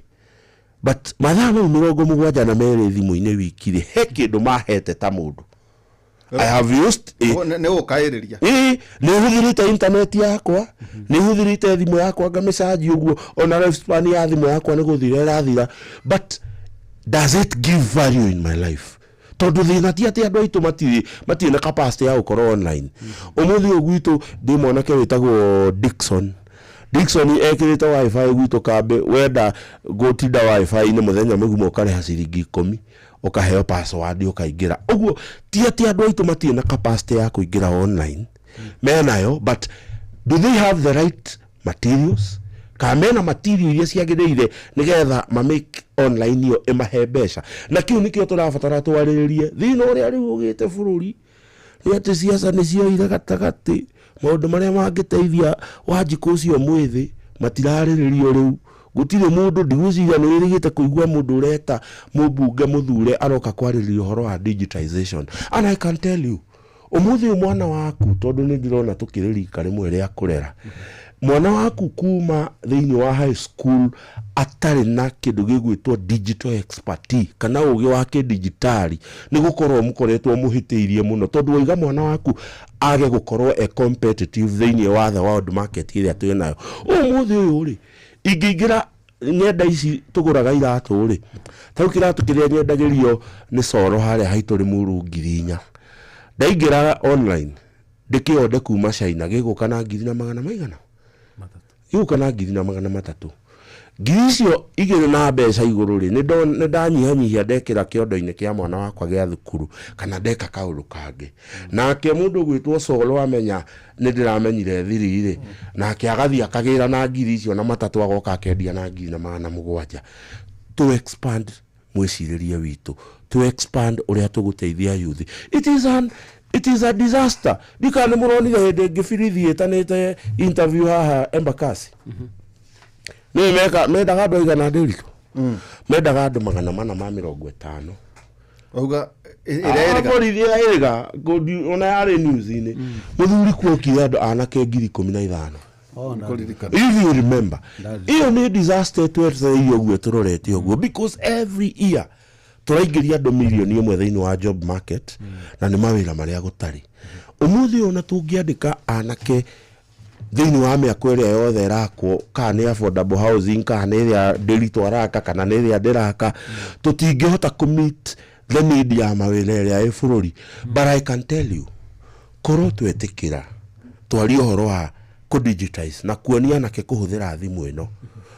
But mathaa mau 72 thimũ-inĩ wiki rĩ, he kĩndũ mahete ta mũndũ I have used it. Nĩ gũkaĩrĩria. Ĩĩ, nĩ hũthĩrĩte internet yakwa, nĩ hũthĩrĩte thimũ yakwa, ngamĩcanji ũguo, ona lifespan ya thimũ yakwa nĩ gũthira ĩrathira. But does it give value in my life? Tondũ thĩna ti atĩ andũ aitũ matirĩ na capacity ya gũkorwo online. Ũmũthĩ ũyũ gwitũ ndĩ mwanake wĩtagwo Dickson. Dickson ekĩrĩte WiFi gwitũ kambĩ. Wenda gũtinda WiFi-inĩ mũthenya mũgima, ũkarĩha ciringi 10, ũkaheo password, ũkaingĩra. Ũguo ti atĩ andũ aitũ matirĩ na capacity ya kũingĩra online, menayo, but do they have the right materials, kana mena material iria ciagĩrĩire nĩgetha mamake online ĩyo ĩmahe mbeca? Na kĩu nĩkĩo tũrabatara twarĩrĩrie. Thĩna ũrĩa rĩu ũgĩte bũrũri nĩ atĩ ciaca nĩ cioire gatagatĩ. Maũndũ marĩa mangĩteithia Wanjikũ ũcio mwĩthĩ matirarĩrĩrio. Rĩu gũtirĩ mũndũ, ndigwĩciria nĩ wĩrĩgĩte kũigua mũndũ ũreta mũmbunge mũthure aroka kwarĩrĩria ũhoro wa digitization. And I can tell you, ũmũthĩ ũyũ mwana waku, tondũ nĩ ndĩrona tũkĩrĩ rika rĩmwe rĩa kũrera mwana waku kuma thĩinĩ wa high school atarĩ na kĩndũ gĩgwĩtwo digital expertise kana ũgĩ wa kĩdigitali, nĩ gũkorwo mũkoretwo mũhĩtĩirie mũno, tondũ waiga mwana waku age gũkorwo e competitive thĩinĩ wa the world market ĩrĩa twĩ nayo ũmũthĩ ũyũ rĩ. Ingĩingĩra ng'enda ici tũgũraga iratũ rĩ, tarĩu kĩratũ kĩrĩa nyendagĩrio nĩ coro harĩa haitũ Rĩmuru 4,000, ndaingĩra online ndĩkĩonde kuma China, gĩgũka na ngiri na magana maigana? Gĩgũka na 1,300. 2,000 na mbeca igũrũ rĩ, nĩ ndanyihanyihia, ndekĩra kĩondo-inĩ kĩa mwana wakwa gĩa thukuru kana ndeka kaũndũ kangĩ. Nake mũndũ ũgwĩtwo coro amenya nĩ ndĩramenyire thiri rĩ, nake agathiĩ akagĩra na ngiri icio na 300, agoka akendia na 1,700. To expand mwĩcirĩrie witũ, to expand ũrĩa tũgũteithia youth. It is a disaster. Ndikana nĩ mũronire hĩndĩ ĩngĩ birithi ĩtanĩte interview haha Embakasi, nĩ meka mendaga andũ aigana? Ndĩritũ mendaga andũ 450. Wauga ĩrĩa ĩrĩga? Borithi ĩrĩga ona yarĩ news-inĩ, mũthuri, kuokire andũ anake 15,000. Kũririkana. If you remember, ĩyo nĩ disaster twetereire ũguo tũrorete ũguo, because every year tũraingĩria andũ 1 million thĩinĩ wa job market na nĩ mawĩra marĩa gũtarĩ. Ũmũthĩ ũyũ ona tũngĩandĩka anake thĩinĩ wa mĩako ĩrĩa yothe ĩrakwo, kana nĩ affordable housing, kana nĩ ĩrĩa ndĩritũ araka, kana nĩ ĩrĩa ndĩraka, tũtingĩhota kũ meet the need ya mawĩra ĩrĩa ĩ bũrũri. But I can tell you, korwo twetĩkĩra twarie ũhoro wa kũ digitize na kuonia anake kũhũthĩra thimũ ĩno,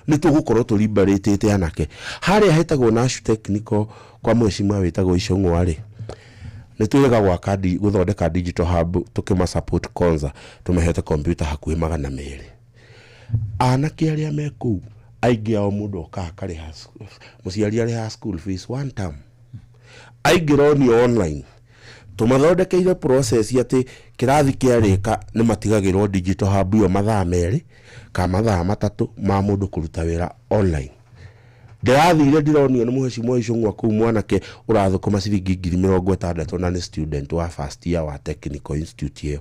nĩ tũgũkorwo tũrimbarĩtĩte anake. Harĩa hetagwo Nash Technical kwa mheshimiwa wĩtagwo Icũng'wa rĩ, nĩ twĩrĩga gwaka gũthondeka digital hub, tũkĩma support Konza, tũmehete computer hakuhĩ 200. Anake arĩa me kũu, aingĩ ao mũndũ okaga akarĩha, mũciari arĩhaga school fees one term, aingĩra onio online. Tũmathondekeire process atĩ kĩrathi kĩarĩka nĩ matigagĩrwo digital hub ĩyo mathaa 2 kana mathaa 3 ma mũndũ kũruta wĩra online. Ndĩrathire ndĩronio nĩ mũhecimwa Icũng'wa kũu, mwanake ũrathũkũma ciringi 60,000 na nĩ student wa first year wa technical institute ĩyo.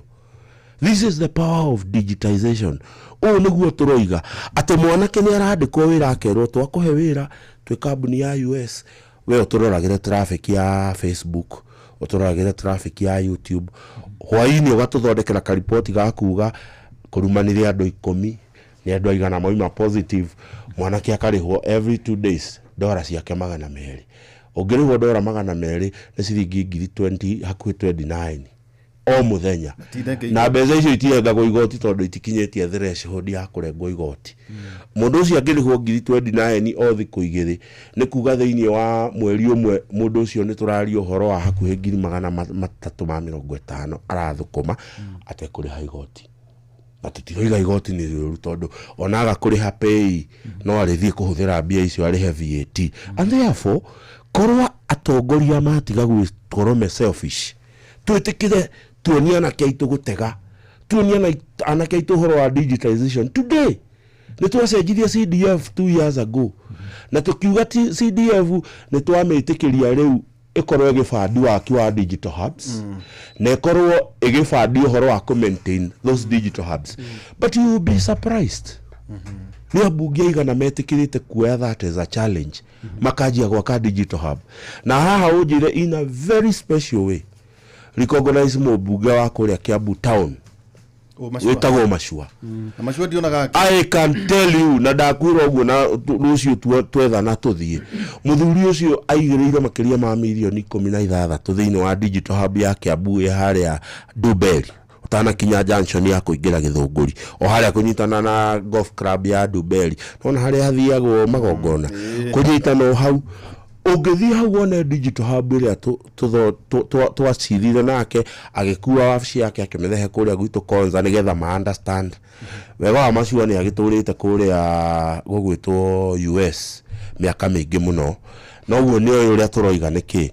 This is the power of digitization. Ũũ nĩguo tũroiga atĩ mwanake nĩ arandĩkwo wĩra, akerwo twakũhe wĩra. Twĩ kambuni ya US, we ũtũroragĩre traffic ya Facebook, ũtũroragĩre traffic ya YouTube, hwainĩ ũgatũthondekera kariboti ga kuga kũrumanire andũ 10, nĩ andũ aigana mauma positive. Mwanake akarĩhwo every 2 days ndora ciake 200. Ũngĩrĩhwo ndora 200 nĩ ciringi ngiri 20, hakuhĩ 29 o mũthenya. Itinenge. Na mbeca icio itirengagwo igoti tondũ itikinyĩtie threshold ya kũrengwo igoti. Mũndũ ũcio angĩrĩhwo ngiri 29 o thikũ 2, nĩ kuga thĩinĩ wa mweri ũmwe mũndũ ũcio nĩ tũraria ũhoro wa hakuhĩ ngiri 350 arathũkũma atekũrĩha igoti. Na tũtiroiga igoti nĩ rĩũru, tondũ onaga kũrĩha pay no arĩthiĩ kũhũthĩra mbia icio arĩhe VAT. And therefore, korwo atongoria matiga gũkorwo me selfish, twĩtĩkĩre tuonie anake aitũ gũtega, tuonie anake aitũ ũhoro wa digitalization. Today nĩ twacenjirie CDF 2 years ago na tũkiuga ti CDF nĩ twamĩtĩkĩria rĩu ĩkorwo ĩgĩbandi waki wa digital hubs na ĩkorwo ĩgĩbandi ũhoro wa kũ maintain those digital hubs. But you will be surprised nĩ ambunge aigana metĩkĩrĩte kuoya that as a challenge, makanjia gwaka digital hub. Na haha ũnjĩre, in a very special way, recognize mũmbunge wa kũrĩa Kiambu town wĩtagwo Macua. Na Macua ndionaga. I can tell you, na ndakwĩra ũguo na rũciũ twethana tũthiĩ, mũthuri ũcio aigĩrĩire makĩria ma mirioni 16 thĩinĩ wa digital hub ya Kiambu ĩ harĩa Dumberi, ũtanakinya junction ya kũingĩra Gĩthũngũri, o harĩa kũnyitana na golf club ya Dumberi, nona harĩa hathiagwo magongona, kũnyitana o hau. Ũngĩthiĩ hau wone digital hub ĩrĩa twacirire nake, agĩkua wabici yake akĩmĩrehe kũrĩa gwitũ Konza nĩgetha ma understand wega wa Macua. Nĩ agĩtũrĩte kũrĩa gũgwĩtwo US mĩaka mĩingĩ mũno, noguo nĩ oĩ ũrĩa tũroiga. Nĩkĩ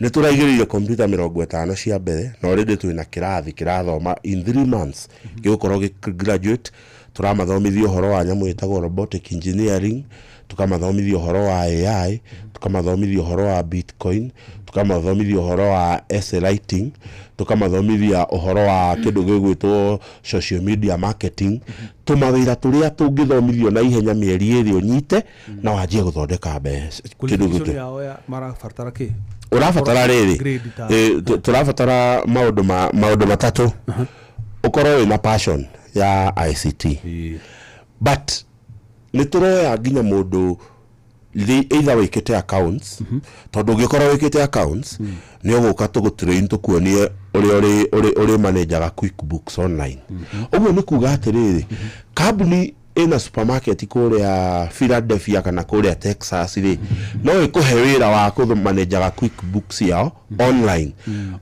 nĩ tũraigĩrĩire kompiuta 50 cia mbere, na already twĩna kĩrathi kĩrathoma, in 3 months gĩgũkorwo gĩ graduate. Tũramathomithia ũhoro wa nyamũ ĩtagwo robotic engineering, tũkamathomithia ũhoro wa AI, tũkamathomithia ũhoro wa Bitcoin, tũkamathomithia ũhoro wa essay writing, tũkamathomithia ũhoro wa kĩndũ gĩgwĩtwo social media marketing, tũmawĩra tũrĩa tũngĩthomithio na ihenya mĩeri 2 ũnyite na wanjie gũthondeka mbeca. Kĩndũ Qualification gĩtũ yao ya marabatara kĩ? Ũrabatara rĩrĩ, Grade ta tũrabatara maũndũ matatũ. Ũkorwo wĩna passion ya ICT, but nĩ tũroya nginya mũndũ either wĩkĩte accounts, tondũ ũngĩkorwo wĩkĩte accounts nĩ ũgũka tũgũtrain, tũkuonie ũrĩa ũrĩ manajaga QuickBooks Online. Ũguo nĩ kuga atĩrĩrĩ, kambuni ĩna supermarket kũrĩa Philadelphia kana kũrĩa Texas rĩ, no ĩkũhe wĩra wa kũmanajaga QuickBooks yao online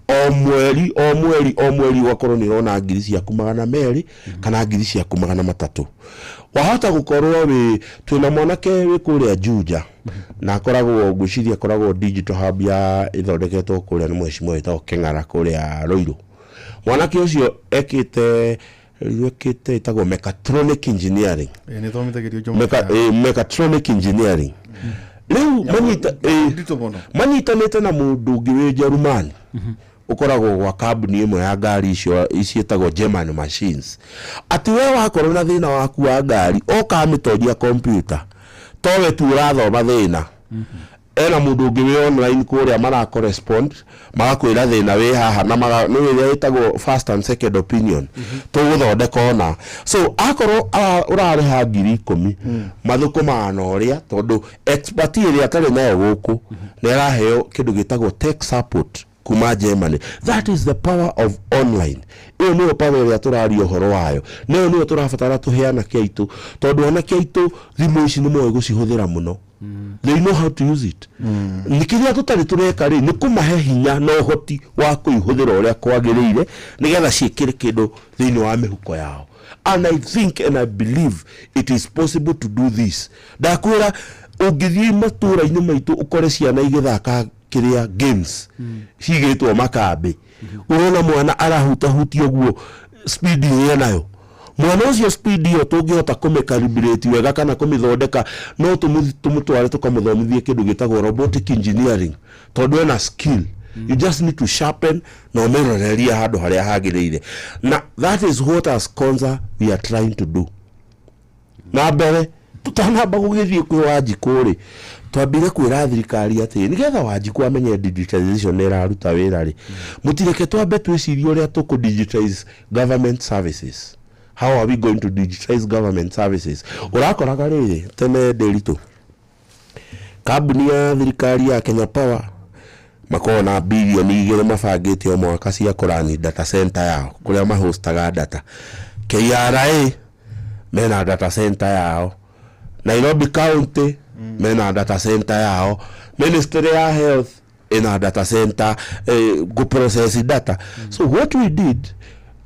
o mweri, o mweri, o mweri, ũgakorwo nĩ ũrona ngiri ciaku 200 kana ngiri ciaku 300. Wahota gũkorwo wĩ twĩna mwanake wĩ kũrĩa Juja na akoragwo, ngwĩciria akoragwo digital hub ya ĩthondeketwo kũrĩa nĩ mheshimiwa wĩtagwo Keng'ara kũrĩa Ruiru. Mwanake ũcio ekĩte ĩtagwo mechatronic engineering. Nĩ thomithagĩrio Jomo Mechatronic engineering rĩu manyita nditũ mũno. Manyitanĩte na mũndũ ũngĩ wĩ Njerumani ũkoragwo gwa kambuni ĩmwe ya ngari icio ciĩtagwo German Machines, atĩ we wakorwo na thĩna waku wa ngari oka amĩtoria kompiuta, towe tu ũrathoma thĩna, ena mũndũ ũngĩ wĩ online kũrĩa mara correspond, magakwĩra thĩna wĩ haha na nĩ ĩrĩa ĩtagwo first and second opinion, tũgũthondeka ona. So akorwo ũrarĩha ngiri 10, mathũkũmaga na ũrĩa, tondũ expert ĩrĩa atarĩ nayo gũkũ nĩ araheo kĩndũ gĩtagwo tech support kuma Germany. That is the power of online. Ĩyo nĩyo power ĩrĩa tũraria ũhoro wayo, nayo nĩyo tũrabatara tũhe anake aitũ, tondũ anake aitũ thimũ ici nĩ moĩ gũcihũthĩra mũno. They know how to use it. Nĩ kĩrĩa tũtarĩ tũreka rĩ, nĩ kũmahe hinya na ũhoti wa kũihũthĩra ũrĩa kwagĩrĩire nĩgetha ciĩkĩre kĩndũ thĩinĩ wa mĩhuko yao. And I think and I believe it is possible to do this. Ndakwĩra, ũngĩthiĩ matũũra-inĩ maitũ ũkore ciana igĩthaka kĩrĩa games cigĩtwo makambĩ, ũrona mwana arahutahutia ũguo, speed ĩrĩa nayo mwana ũcio, speed ĩyo tũngĩhota kũmĩcalibrate wega kana kũmĩthondeka, no tũmũtware tũkamũthomithie kĩndũ gĩtagwo robotic engineering, tondũ ena skill. You just need to sharpen na ũmĩrorerie handũ harĩa hagĩrĩire. Na that is what as Konza we are trying to do. Na mbere Tũtanamba gũgĩthiĩ kwĩ Wanjikũ rĩ, twambire kwĩra thirikari atĩ nĩgetha Wanjikũ amenye digitization nĩ ĩraruta wĩra rĩ, mũtireke twambe twĩcirie ũrĩa tũkũ digitize government services. How are we going to digitize government services? Ũrakoraga rĩrĩ, tene Ndĩritũ, kambuni ya thirikari ya Kenya Power makoragwo na bilioni 2 mabangĩte o mwaka cia kũrani data center yao kũrĩa mahostaga data. KRA mena data center yao, Nairobi County mena data center yao, Ministry ya Health ina data center go process data. So what we did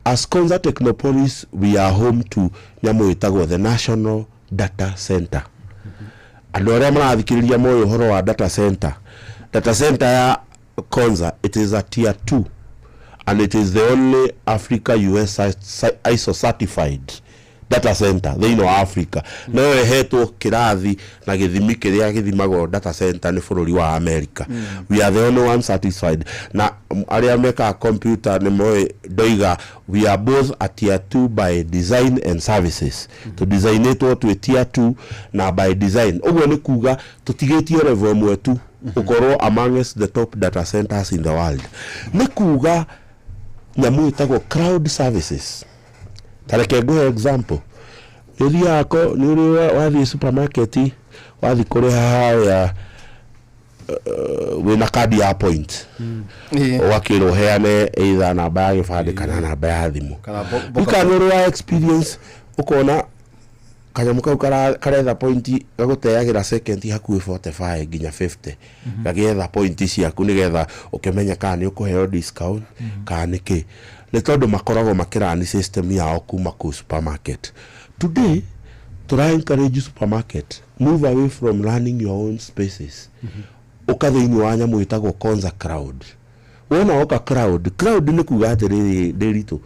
as Konza Technopolis, we are home to nyamũ ĩtagwo the National Data Center. Andũ arĩa marathikĩrĩria moĩ ũhoro wa data center. Data center ya Konza, it is a tier 2 and it is the only Africa US ISO certified data center thĩinĩ wa Africa. No ĩhetwo kĩrathi na gĩthimi kĩrĩa gĩthimagwo data center nĩ bũrũri wa America. We are the only one satisfied. Na arĩa mekaga computer nĩ moĩ ndoiga we are both a tier 2 by design and services. Tũdesignĩtwo twĩ tier 2 na by design, ũguo nĩ kuga tũtigĩtie level ĩmwe tu ũkorwo amongst the top data centers in the world. Nĩ kuga nyamũ ĩtagwo cloud services, tareke ngũhe example. Nĩ ũthiaga ko nĩ ũrĩ wathiĩ supermarket, wathiĩ kũrĩha harĩa, wĩna kandi ya point, ũgakĩrwo ũheane either namba ya gĩbandĩ kana namba ya thimũ. Kana boka- Kana nĩ ũrĩ wa experience ũkona kanyamũ kau karetha point, gagũteagĩra second hakuhĩ 45 nginya 50 gagĩetha point ciaku nĩgetha ũkĩmenya kana nĩ ũkũheo discount kana nĩ kĩ, nĩ tondũ makoragwo makĩrani system yao kuma kũu supermarket. Today tũra encourage supermarket, move away from running your own spaces, ũka thĩinĩ wa nyamũ ĩtagwo Konza Cloud. Wona woka cloud, cloud nĩ kuga atĩrĩrĩ, Ndĩritũ,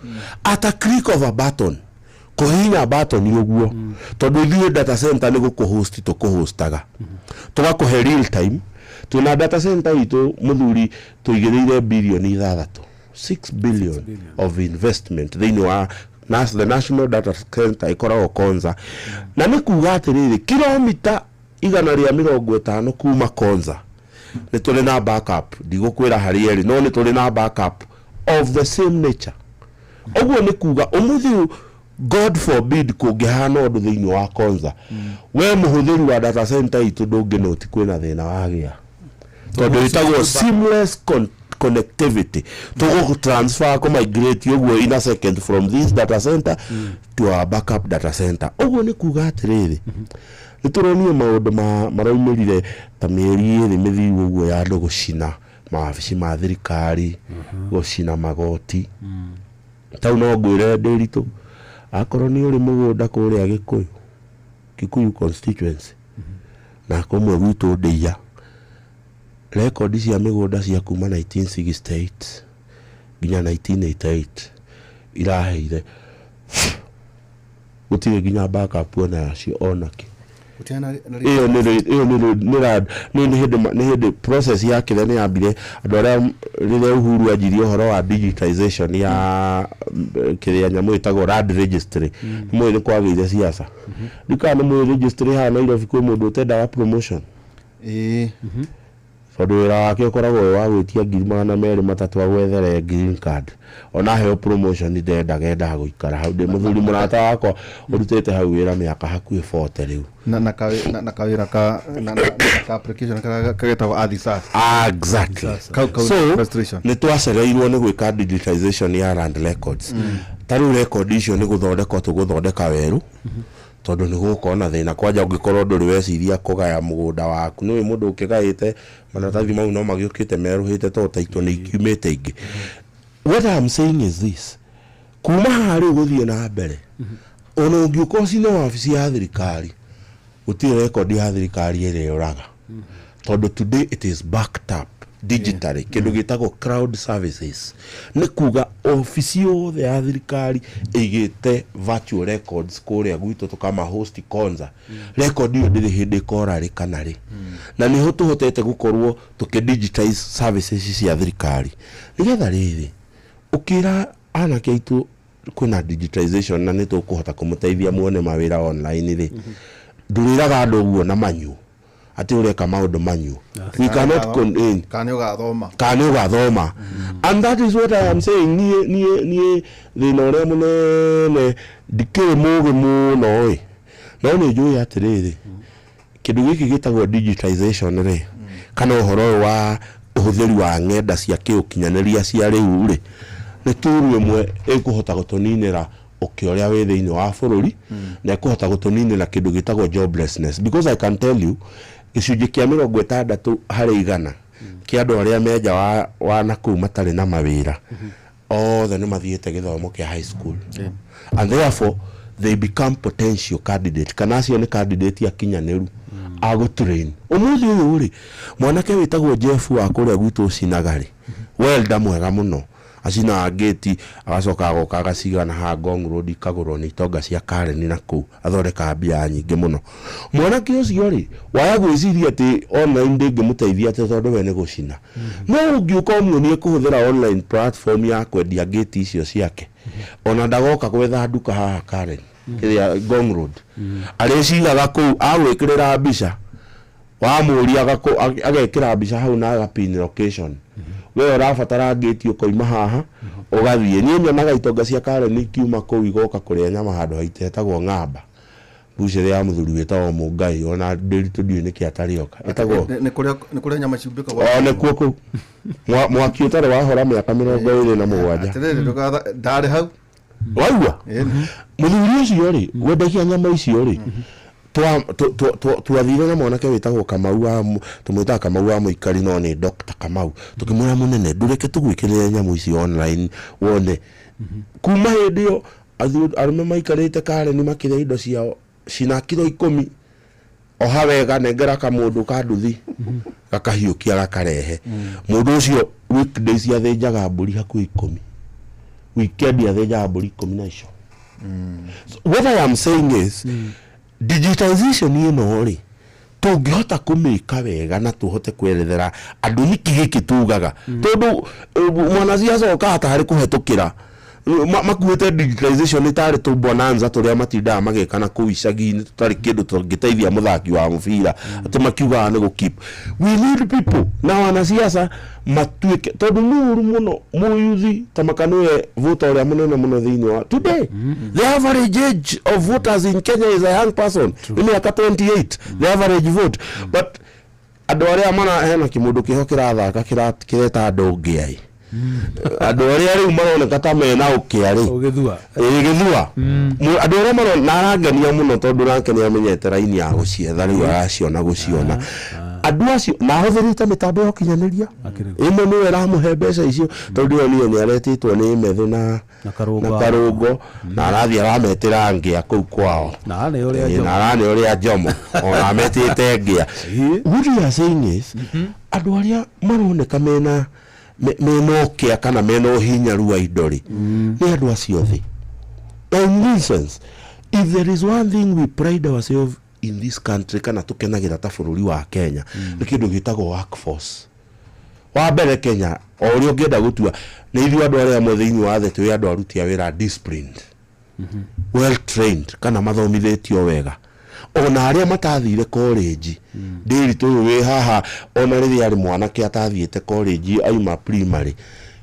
at a click of a button, kũhihinya button ũguo, tondũ ithuĩ data center nĩ gũkũhost tũkũhostaga, tũgakũhe real time. Twĩna data center itũ, mũthuri, tũigĩrĩire bilioni 6, 6 billion of investment thĩinĩ wa the National Data Center ĩkoragwo Konza. Na nĩ kuga atĩrĩrĩ, kilomita 150 kuma Konza nĩ tũrĩ na backup. Ndigũkwĩra harĩa ĩrĩ, no nĩ tũrĩ na backup of the same nature. Ũguo nĩ kuga ũmũthĩ ũyũ, God forbid, kũngĩhana ũndũ thĩinĩ wa Konza, we mũhũthĩri wa data center itũ ndũngĩnoti kwĩna thĩna wagĩa, tondũ ĩtagwo seamless connectivity. Tũgũ transfer, kũ migrate ũguo in a second from this data center to our backup data center. Ũguo nĩ kuga atĩrĩrĩ, nĩ tũronire maũndũ ma maraumĩrire ta mĩeri 2 mĩthiru ũguo ya andũ gũcina mawabici ma thirikari, gũcina magoti. Tau no ngwĩre, Ndĩritũ, akorwo nĩ ũrĩ mũgũnda kũrĩa Gĩkũyũ, Kikuyu constituency, na kũmwe gwitũ Ndĩia, rekondi cia mĩgũnda cia kuma 1968 nginya 1988 iraheire, gũtirĩ nginya backup ona yacio onakĩ. Gũtirĩ na Ĩyo ĩyo nĩ hĩndĩ nĩ hĩndĩ process ya kĩrĩa nĩ yambire andũ arĩa rĩrĩa Uhuru anjirie ũhoro wa digitization ya kĩrĩa nyamũ ĩtagwo land registry. Nĩ mũĩ nĩ kwagĩire ciaca ndikana nĩ mũĩ registry haha Nairobi kwĩ mũndũ ũtendaga promotion, tondũ wĩra wake ũkoragwo wĩ wa gwĩtia 200,000 agwethere green card. Ona aheo promotion ndendaga, endaga gũikara hau. Ndĩ mũthuri mũrata wakwa ũrutĩte hau wĩra mĩaka hakuhĩ 40 rĩu. Na kawĩra ka na ka application karĩa kagetagwo Ardhi Sasa. Ah, exactly. Kau So frustration. Nĩ twacereirwo nĩ gwĩka digitization ya land records. Ta rĩu record icio nĩ gũthondekwo tũgũthondeka werũ, tondũ nĩ gũgũkorwo na thĩna kwanja ũngĩkorwo ndũrĩ weciria kũgaya mũgũnda waku. Nĩ mũndũ ũkĩgaĩte maratathi mau no magĩũkĩte merũhĩte tondũ taitũ nĩ ikiumĩte ingĩ. What I'm saying is this: kuma haha rĩu gũthiĩ na mbere, ona ũngĩũka ũcine wabici ya thirikari, gũtirĩ rekondi ya thirikari ĩrĩa ĩũraga, tondũ today it is backed up digitally. Kĩndũ gĩtagwo cloud services nĩ kuga obici yothe ya thirikari ĩigĩte virtual records kũrĩa gwitũ, tũkama host Konza. Record ĩyo ndĩrĩ hĩndĩ ĩkora rĩ kana rĩ, na nĩho tũhotete gũkorwo tũkĩ digitize services cia thirikari, nĩgetha rĩrĩ ũkĩra anake aitũ kwĩna digitization na nĩ tũkũhota kũmũteithia muone mawĩra online rĩ. Ndũrĩraga andũ ũguo na manyu atĩ ũreka maũndũ manyu. We cannot Kana nĩ ũgathoma. Kana nĩ ũgathoma. And that is what I am saying. Niĩ thĩna ũrĩa mũnene, ndikĩrĩ mũgĩ mũno ĩ, no nĩ njũĩ atĩrĩrĩ, kĩndũ gĩkĩ gĩtagwo digitization rĩ, kana ũhoro ũyũ wa ũhũthĩri wa ng'enda cia kĩũkinyanĩria cia rĩu rĩ, nĩ turu ĩmwe ĩkũhota gũtũninĩra ũkĩa ũrĩa wĩ thĩinĩ wa bũrũri, na ĩkũhota gũtũninĩra kĩndũ gĩtagwo joblessness, because I can tell you gĩcunjĩ kĩa 60% kĩa andũ arĩa me nja wa nakũu matarĩ na mawĩra othe nĩ mathiĩte gĩthomo kĩa high school, and therefore they become potential candidate, kana acio nĩ candidate akinyanĩru a gũtrain. Ũmũthĩ ũyũ rĩ, mwanake wĩtagwo Jeff wa kũrĩa gwitũ ũcinaga rĩ, welder mwega mũno, acinaga ngĩti, agacoka agoka agacigana haha Ngong Road, ikagũrwo nĩ itonga cia Karen na kũu athondekaga mbia nyingĩ mũno. Mwanake ũcio rĩ, waya gwĩciria atĩ online ndĩngĩmũteithia atĩ tondũ we nĩ gũcina, no ũngĩũka ũmuonie kũhũthĩra online platform ya kwendia ngĩti icio ciake, ona ndagoka gwetha nduka haha Karen, kĩrĩa Ngong Road, arĩcigaga kũu, agwĩkĩrĩra mbica, wamũria agekĩra mbica hau na agapin location. We ũrabatara ngĩti, ũkoima haha ũgathiĩ. Niĩ nyonaga itonga cia Karen ikiuma kũu igoka kũrĩa nyama handũ haitũ hetagwo Ng'amba, mbucĩrĩ ya mũthuri wĩtagwo Mũngai, ona ndĩritũ ndiũĩ nĩkĩ atarĩoka, ĩtagwo Nĩ kũrĩa nyama ciumbĩkagwo. O nĩkuo kũu mwaki ũtarĩ wahora mĩaka 27. Atĩrĩrĩ, ndarĩ hau. Waigua? Ĩni. Mũthuri ũcio rĩ wendagia nyama icio rĩ, twathire na mwanake wĩtagwo Kamau wa tũmwĩtaga Kamau wa Mũikari, no nĩ Dr. Kamau. Tũkĩmwĩra, "Mũnene, ndũreke tũgwĩkĩrĩre nyamũ icio online wone." Kuma hĩndĩ ĩyo arũme maikarĩte Kareni makĩrĩa indo ciao cina kiro 10, oha wega, nengera kamũndũ ka nduthi gakahiũkia gakarehe. Mũndũ ũcio weekdays athĩnjaga mbũri hakuhĩ 10, weekend athĩnjaga mbũri 10 na icio. So what I am saying is digitization ĩno rĩ, tũngĩhota kũmĩka wega na tũhote kwerethera andũ nĩkĩ gĩkĩ tugaga, tondũ mwanaciaca okaga tarĩ kũhetũkĩra makuĩte digitalization nĩ tarĩ tũ bonanza tũrĩa matindaga magĩka na kũu icagi-inĩ, tũtarĩ kĩndũ tũngĩteithia mũthaki wa mũbira, atĩ makiugaga nĩ gũ keep. We need people na wanasiasa matuĩke, tondũ nĩ ũru mũno mũyuthi ta maka nĩwe voter ũrĩa mũnene mũno thĩinĩ wa today. The average age of voters in Kenya is a young person, nĩ mĩaka 28, the average vote. But andũ arĩa mara hena kĩmũndũ kĩho kĩrathaka kĩreta andũ ngĩa, andũ arĩa rĩu maroneka ta mena ũkĩa rĩ. Ũgĩthua. Ĩĩ, gĩthua. Andũ arĩa marona na arangenia mũno, tondũ nake nĩ amenyete raini ya gũcietha, rĩu araciona gũciona andũ acio na ahũthĩrĩte mĩtambo ya ũkinyanĩria. Akĩrĩ. Ĩno nĩyo ĩramũhe mbeca icio, tondũ ĩyo nĩyo nĩ aretĩtwo nĩ Methu na Na Karũngo. Na Karũngo, na arathiĩ arametĩra ngĩa kũu kwao. Na nĩ ũrĩa Ĩĩ, Njomo. na arane ũrĩa Njomo ona ametĩte ngĩa. What we are saying is andũ arĩa maroneka mena ũkĩa kana mena ũhinyaru wa indo rĩ, nĩ andũ acio thĩ. In this sense, if there is one thing we pride ourselves in this country, kana tũkenagĩra ta bũrũri wa Kenya, nĩ kĩndũ gĩtagwo workforce. Wa mbere Kenya, o ũrĩa ũngĩenda gũtua, nĩ ithuĩ andũ arĩa amwe thĩinĩ wa thĩ twĩ andũ aruti a wĩra disciplined, well trained, kana mathomithĩtio wega, ona arĩa matathire college. Ndĩritũ ũyũ wĩ haha, ona rĩrĩa arĩ mwanake atathiĩte college, aima primary,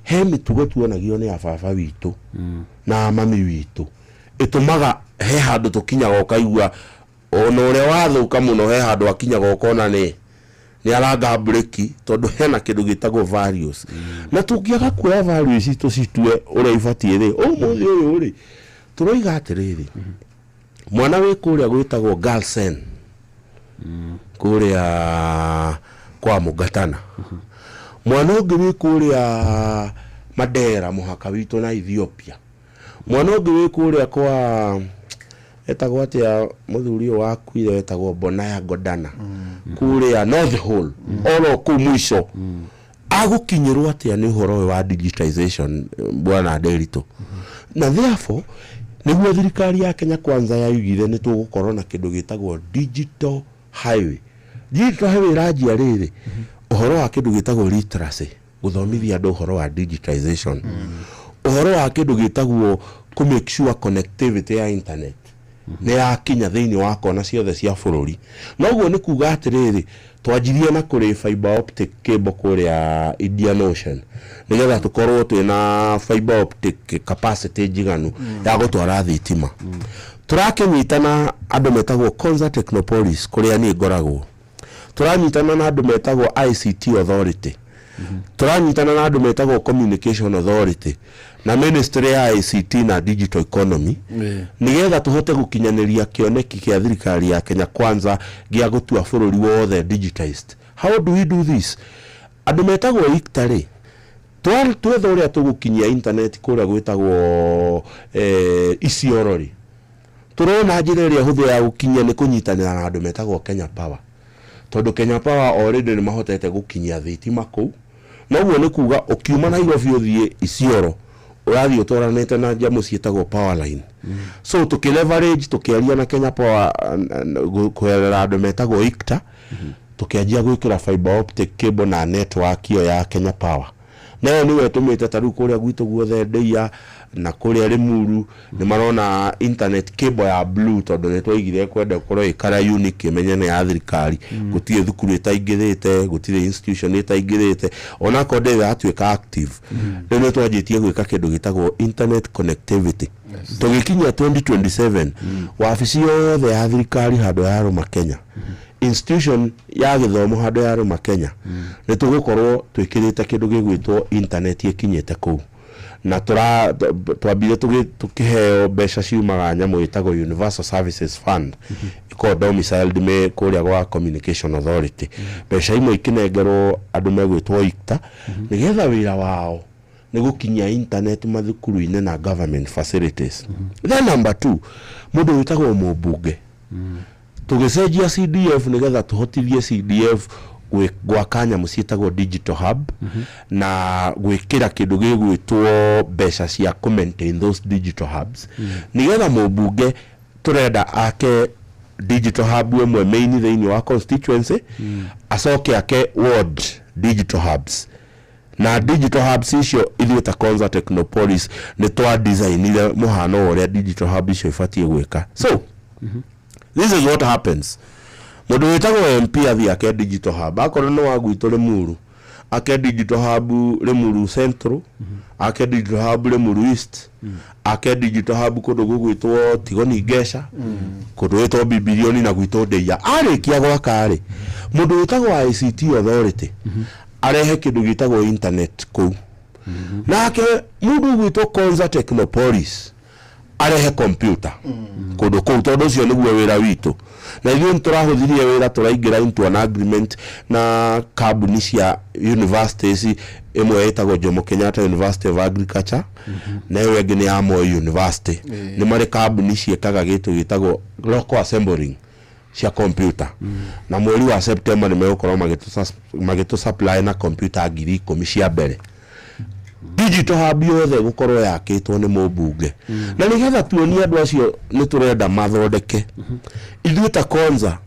he mĩtugo tuonagio nĩ ababa witũ na mami witũ ĩtũmaga he handũ tũkinyaga ũkaigua ona ũrĩa wathũka mũno, he handũ akinyaga ũkona nĩ aranga breki, tondũ hena kĩndũ gĩtagwo values. Na tũngĩaga kuoya values ici tũcitue ũrĩa ibatiĩ rĩ, ũmũthĩ ũyũ rĩ, tũroiga atĩrĩrĩ, mwana wĩ kũrĩa gwĩtagwo Girlsen, kũrĩa kwa Mũngatana, mwana ũngĩ wĩ kũrĩa Mandera mũhaka witũ na Ethiopia, mwana ũngĩ wĩ kũrĩa kwa etagwo atĩa mũthuri ũyũ wakuire wetagwo Bonaya Godana kũrĩa North Hall, oro kũu mũico, agũkinyĩrwo atĩa nĩ ũhoro ũyũ wa digitization, bwana Nderitu? Na therefore nĩguo thirikari ya Kenya Kwanza yaugire nĩ tũgũkorwo na kĩndũ gĩtagwo digital highway. Digital highway ĩranjia rĩrĩ ũhoro wa kĩndũ gĩtagwo literacy, gũthomithia andũ ũhoro wa digitization, ũhoro wa kĩndũ gĩtagwo kũ make sure connectivity ya internet. Nĩ yakinya thĩinĩ wa kona ciothe cia bũrũri. Noguo nĩ kuga atĩrĩrĩ, twanjirie na kũrĩ fiber optic cable kũrĩa Indian Ocean, nĩgetha tũkorwo twĩna fiber optic capacity njiganu ya gũtwara thitima. Tũrakĩnyitana andũ metagwo Konza Technopolis, kũrĩa niĩ ngoragwo. Tũranyitana na andũ metagwo ICT Authority, tũranyitana na andũ metagwo Communication Authority na Ministry ya ICT na Digital Economy, nĩgetha tũhote gũkinyanĩria kĩoneki kĩa thirikari ya Kenya Kwanza gĩa gũtua bũrũri wothe digitized. How do we do this? Andũ metagwo ICTA rĩ, twetha ũrĩa tũgũkinyia internet kũrĩa gwĩtagwo Isiolo rĩ, tũrona njĩra ĩrĩa hũthũ ya gũkinyia nĩ kũnyitanĩra na andũ metagwo Kenya Power, tondũ Kenya Power already nĩ mahotete gũkinyia thitima kũu. Noguo nĩ kuga ũkiuma Nairobi ũthiĩ Isiolo, ũrathiĩ ũtwaranĩte na nyamũ ciĩtagwo power line. So tũkĩ leverage, tũkĩaria na Kenya Power kũgerera andũ metagwo ICTA, tũkĩanjia gwĩkĩra fiber optic cable na network ĩyo ya Kenya Power. Nayo nĩwe ĩtũmĩte ta rĩu kũrĩa gwitũ guothe Ndeia na kũrĩa Limuru nĩ marona internet cable ya blue, tondũ nĩ twaigire kwenda gũkorwo ĩ colour unique, ĩmenye nĩ ya thirikari. Gũtirĩ thukuru ĩtaingĩrĩte, gũtirĩ institution ĩtaingĩrĩte, onakorwo ndĩrĩ yatuĩka active. Rĩu nĩ twanjĩtie gwĩka kĩndũ gĩtagwo internet connectivity. Tũgĩkinyia 2027, wabici yothe ya thirikari handũ yarũma Kenya, institution ya gĩthomo handũ yarũma Kenya, nĩ tũgũkorwo twĩkĩrĩte kĩndũ gĩgwĩtwo internet ĩkinyĩte kũu. Na tũra twambire tũkĩheo mbeca ciumaga nyamũ ĩtagwo Universal Services Fund, ĩkoragwo domiciled me kũrĩa gwa Communication Authority. Mbeca imwe ikĩnengerwo andũ megwĩtwo ICTA, nĩgetha wĩra wao nĩ gũkinyia internet mathukuru-inĩ na government facilities. Then number two, mũndũ wĩtagwo mũmbunge, tũgĩcenjia CDF nĩgetha tũhotithie CDF gwaka nyamũ ciĩtagwo digital hub na gwĩkĩra kĩndũ gĩgwĩtwo mbeca cia kũ maintain those digital hubs, nĩgetha mũmbunge tũrenda ake digital hub ĩmwe main thĩinĩ wa constituency, acoke ake ward digital hubs. Na digital hubs icio, ithuĩ ta Konza Technopolis nĩ twa designire mũhano wa ũrĩa digital hub icio ibatiĩ gwĩka. So this is what happens: mũndũ wĩtagwo MP athiĩ ake digital hub, akorwo nĩ wa gwitũ Limuru, ake digital hub Limuru Central, ake digital hub Limuru East, ake digital hub kũndũ gũgwĩtwo Tigoni Ngeca, kũndũ gwĩtwo Bibilioni na gwitũ Ndeia. Arĩkia gwaka rĩ, mũndũ wĩtagwo ICT Authority arehe kĩndũ gĩtagwo internet kũu, nake mũndũ ũgwĩtwo Konza Technopolis arehe computer kũndũ kũu, tondũ ũcio nĩguo wĩra witũ. Na ithuĩ nĩ tũrahũthirie wĩra, tũraingĩra into an agreement na kambuni cia universities, ĩmwe ĩtagwo Jomo Kenyatta University of Agriculture na ĩyo ĩngĩ nĩ ya Moi University. Nĩ marĩ kambuni ciĩkaga gĩtũ gĩtagwo local assembling cia computer, na mweri wa September nĩ megũkorwo magĩtũ supply na computer 10,000 cia mbere. Digital hub yothe gũkorwo yakĩtwo nĩ mũmbunge, na nĩgetha tuonie andũ acio nĩ tũrenda mathondeke. Ithuĩ ta Konza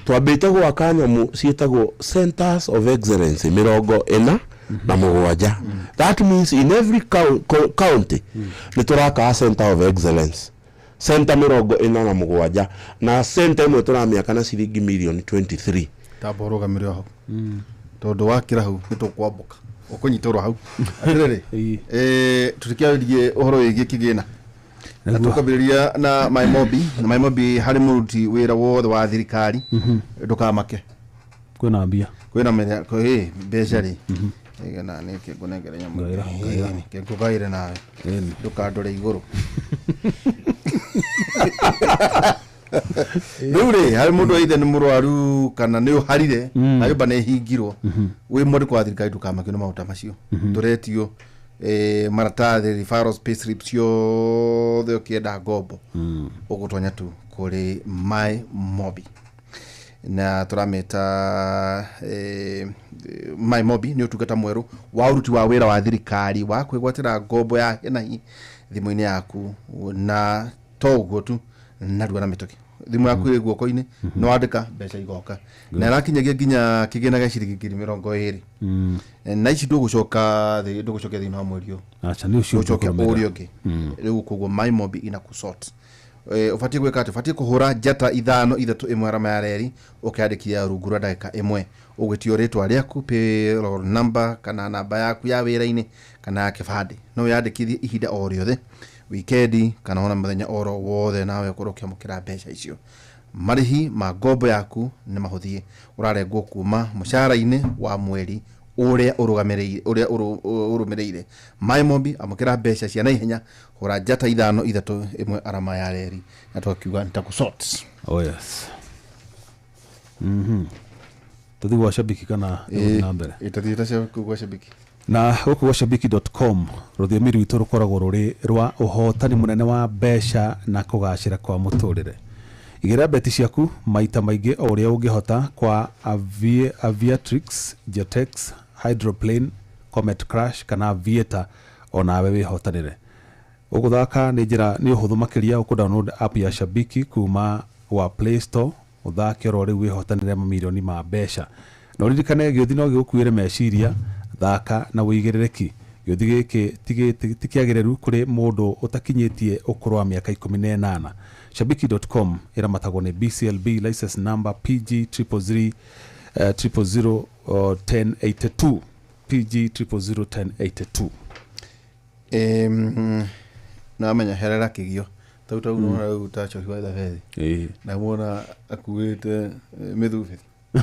twambĩte gwaka nyamũ ciĩtagwo centers of excellence 47. That means in every county nĩ tũraka center of excellence, center 47, na center ĩmwe tũramĩaka na ciringi mirioni 23. Tamba ũrũgamĩre o hau, tondũ wakĩra hau nĩ tũkwambũka ũkũnyitũrwo hau atĩrĩrĩ. Tũtikĩarĩrie ũhoro wĩgiĩ kĩgĩna na tũkambĩrĩria na Maimobi. Na Maimobi, harĩ mũruti wĩra wothe wa thirikari, ndũkamake. Kwĩna mbia. Kwĩna menya mbeca rĩ igana nĩkĩ ngũnengere nyamũ. Ngaĩra, ngaĩra. Nĩkĩ ngũgaĩre nawe. Ĩni. Ndũkandore igũrũ. Rĩu rĩ, harĩ mũndũ aithe nĩ mũrwaru kana nĩ ũharire na nyũmba nĩ ĩhingirwo, wĩ mwandĩko wa thirikari, ndũkamakio nĩ maũndũ ta macio. Tũretio maratathi, referrals, payslip ciothe ũkĩenda ngombo, ũgũtonya tu kũrĩ My Mobi, na tũrameta My Mobi nĩ ũtungata mwerũ wa ũruti wa wĩra wa thirikari wa kwĩgwatĩra ngombo ya hinahi thimũ-inĩ yaku, na to ũguo tu, narua na mĩtũkĩ. Thimũ yaku ĩ guoko-inĩ, nĩ wandĩka, mbeca igoka, na ĩrakinyagia nginya kĩgĩna gĩa ciringi 20,000. Na ici ndũgũcoka ndũgũcokia thĩinĩ wa mweri ũyũ. Aca, nĩ ũcio. Ũcoke ũkũrũmĩrĩra. Ũrĩa ũngĩ rĩu. Koguo My Mobi ina kusort. Ũbatiĩ gwĩka atĩ ũbatiĩ kũhũra njata 5 3 1 arama ya reri, ũkeyandĩkithia rungu rwa ndagĩka 1. Ũgwĩtio rĩtwa rĩaku, payroll number kana namba yaku ya wĩra-inĩ kana ya kĩbandĩ. No wĩyandĩkithie ihinda o rĩothe, wikendi kana ona mũthenya oro wothe, nawe ũkorwo ũkĩamũkĩra mbeca icio. Marĩhi ma ngombo yaku nĩ mahũthie, ũrarengwo kuma mũcara-inĩ wa mweri ũrĩa ũrũgamĩrĩire, ũrĩa ũrũmĩrĩire. Maĩ Mombi, amũkĩra mbeca cia naihenya, hũra njata 5 3 1 arama ya reri, na twakiuga nitakusort. Oh yes. Tũthiĩ gwa Shabiki kana tũgũthiĩ na mbere? Ĩtathiĩte gwa Shabiki. Na gũkũ gwa shabiki.com, rũthiomi rwitũ rũkoragwo rũrĩ rwa ũhotani mũnene wa mbeca na kũgacĩra kwa mũtũrĩre. Igĩra beti ciaku maita maingĩ o ũrĩa ũngĩhota kwa Aviatrix, Jetex, Hydroplane, Comet Crash kana Aviator, onawe wĩhotanĩre. Ũgũthaka nĩ njĩra nĩ ũhũthũ makĩria. Ũkũ download app ya Shabiki kuma gwa Play Store, ũthake oro rĩu, wĩhotanĩre mamirioni ma mbeca. Na ũririkane, gĩũthi no gĩgũkuĩre meciria. Thaka na wĩigĩrĩrĩki. Gĩũthi gĩkĩ ti kĩagĩrĩru kũrĩ mũndũ ũtakinyĩtie ũkũrũ wa mĩaka 18. Shabiki.com ĩramatagwo nĩ BCLB license number PG 000 000 1082, PG 000 1082. Namenya herera kĩgio tau tau nona rĩu ta Cohi wa Thabethi, namwona akuĩte mĩthubĩri.